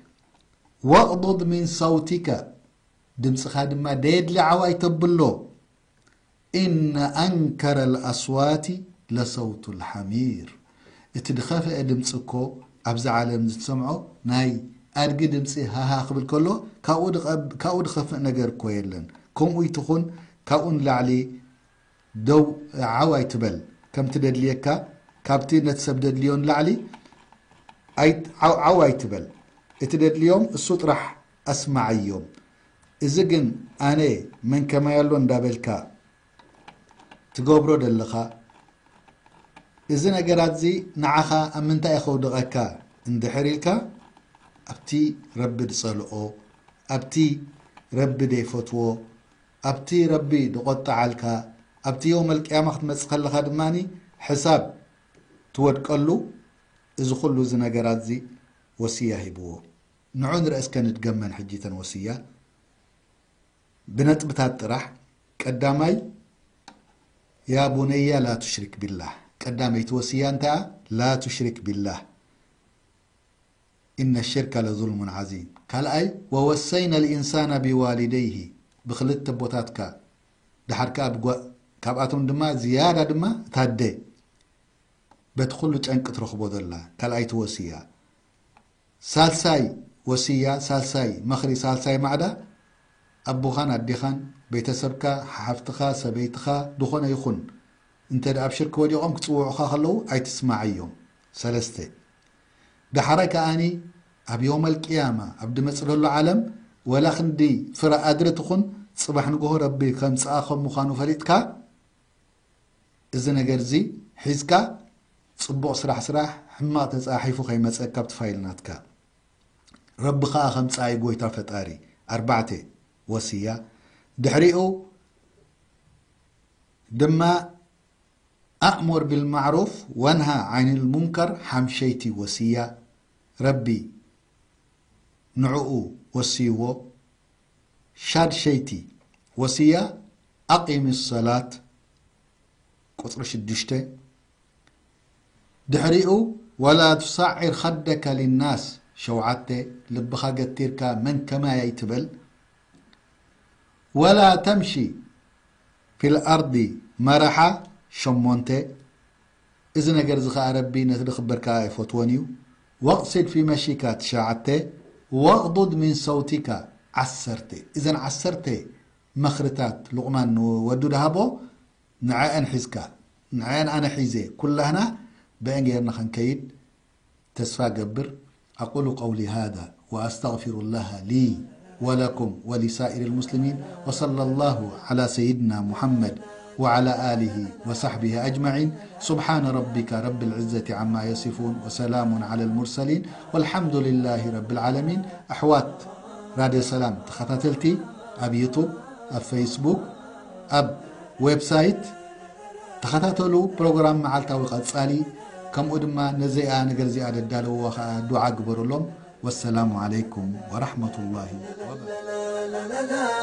ወቅዱድ ሚን ሰውቲከ፣ ድምጽኻ ድማ ደየድሊ ዓው ኣይተብሎ። ኢነ አንከረ ልአስዋቲ ለሰውቱ ልሐሚር። እቲ ድኸፍአ ድምጺ እኮ ኣብዚ ዓለም ዝትሰምዖ ናይ ኣድጊ ድምጺ ሃሃ ክብል ከሎ፣ ካብኡ ድቐብ-፣ ካብኡ ድኸፍእ ነገር እኮ የለን። ከምኡ ይትኹን፣ ካብኡ ንላዕሊ ደው ዓው ኣይትበል። ከም ትደድልየካ፣ ካብቲ ነቲ ሰብ ደድልዮ ንላዕሊ ኣይ-፣ ዓው፣ ዓው ኣይትበል። እቲ ደድልዮም እሱ ጥራሕ ኣስማዓዮም። እዚ ግን ኣነ መን ከማይ ኣሎ እንዳበልካ ትገብሮ ደለኻ፣ እዚ ነገራት እዚ ንዓኻ ኣብ ምንታይ ከውድቐካ እንድሕር ኢልካ፣ ኣብቲ ረቢ ድጸልኦ፣ ኣብቲ ረቢ ደይፈትዎ፣ ኣብቲ ረቢ ድቆጠዓልካ፣ ኣብቲ የውመል ቅያማ ክትመጽእ ከለኻ ድማኒ ሕሳብ ትወድቀሉ፣ እዚ ኩሉ እዚ ነገራት እዚ ወስያ ሂብዎ። ንዑ ንርእ እስከ ንድገመን ሕጂ እተን ወስያ ብነጥብታት ጥራሕ። ቀዳማይ፣ ያ ቡነየ ላ ቱሽሪክ ቢላህ። ቀዳመይቲ ወስያ እንተ ላ ቱሽሪክ ቢላህ። ኢነ ሽርከ ለዙልሙን ዐዚም። ካልኣይ፣ ወወሰይነ ልኢንሳነ ቢዋሊደይሂ፣ ብክልተ ኣቦታትካ፣ ደሓር ከኣ ብጓ-፣ ካብኣቶም ድማ ዝያዳ ድማ እታ ኣደ በቲ ኩሉ ጨንቂ ትረኽቦ ዘላ፣ ካልኣይቲ ወስያ። ሳልሳይ ወስያ፣ ሳልሳይ መኽሪ፣ ሳልሳይ ማዕዳ፣ ኣቦኻን ኣዴኻን፣ ቤተሰብካ፣ ሓፍትኻ፣ ሰበይትኻ፣ ዝኾነ ይኹን፣ እንተ ደአብሽርክ ወዲቆም ክጽውዑኻ ከለዉ ኣይትስማዐዮም። ሰለስተ፣ ደሐረ ከኣኒ ኣብ ዮመል ቅያማ ኣብ ድመጽእ ለሎ ዓለም ወላ ክንዲ ፍረ አድሪ ትኹን፣ ጽባሕ ንግሆ ረቢ ከምጽኣ ከም ምዃኑ ፈሊጥካ፣ እዚ ነገርዚ ሒዝካ ጽቡቕ ስራሕ ስራሕ፣ ሕማቕ ተጻሒፉ ከይመጸካ ኣብቲ ፋይል ናትካ። ረቢ ኸኣ ከምጽኣይ ጎይታ ፈጣሪ። ኣርባዕተ፣ ወስያ። ድሕሪኡ ድማ ኣእሙር ቢልማዕሩፍ ወንሃ ዐኒል ሙንከር ሓምሸይቲ ወስያ። ረቢ ንዕኡ ወስይዎ። ሻድሸይቲ ወስያ፣ አቂም ሰላት፣ ቁጽሪ ሽዱሽተ። ድሕሪኡ፣ ወላ ቱሰዒር ኸደከ ሊናስ፣ ሸውዓተ፣ ልብኻ ገቲርካ መን ከማይ ኣይትበል። ወላ ተምሺ ፊል አርዲ መረሓ፣ ሸሞንተ፣ እዚ ነገር እዚ ኸኣ ረቢ ነቲ ድኽብር ከኣ ኣይፈትዎን እዩ። ወቅሲድ ፊ መሺካ ትሽዓተ፣ ወቅዱድ ሚን ሰውቲካ ዐሰርተ። እዘን ዐሰርተ መኽርታት ሉቅማን ንወዱ ደሃቦ፣ ንዐአን ሒዝካ፣ ንዐአን ኣነ ሒዜ፣ ኩላህና ብአን ጌርና ኸንከይድ ተስፋ እገብር። أقول قولي هذا وأستغفر الله لي ولكم ولسائر المسلمين، وصلى الله على سيدنا محمد وعلى آله وصحبه أجمعين. سبحان ربك رب العزة عما يصفون، وسلام على المرسلين، والحمد لله رب العالمين. ኣሕዋት ራድዮ ሰላም ተኸታተልቲ፣ ኣብ ዩቱብ፣ ኣብ ፌስቡክ፣ ኣብ ዌብሳይት ተኸታተሉ። ፕሮግራም መዓልታዊ ቀጻሊ፣ ከምኡ ድማ ነዚኣ ነገር እዚኣ ደዳለውዋ ኸኣ ዱዓ ግበሩሎም። ወሰላሙ ዓለይኩም ወረሕመቱላሂ ወበረካቱ።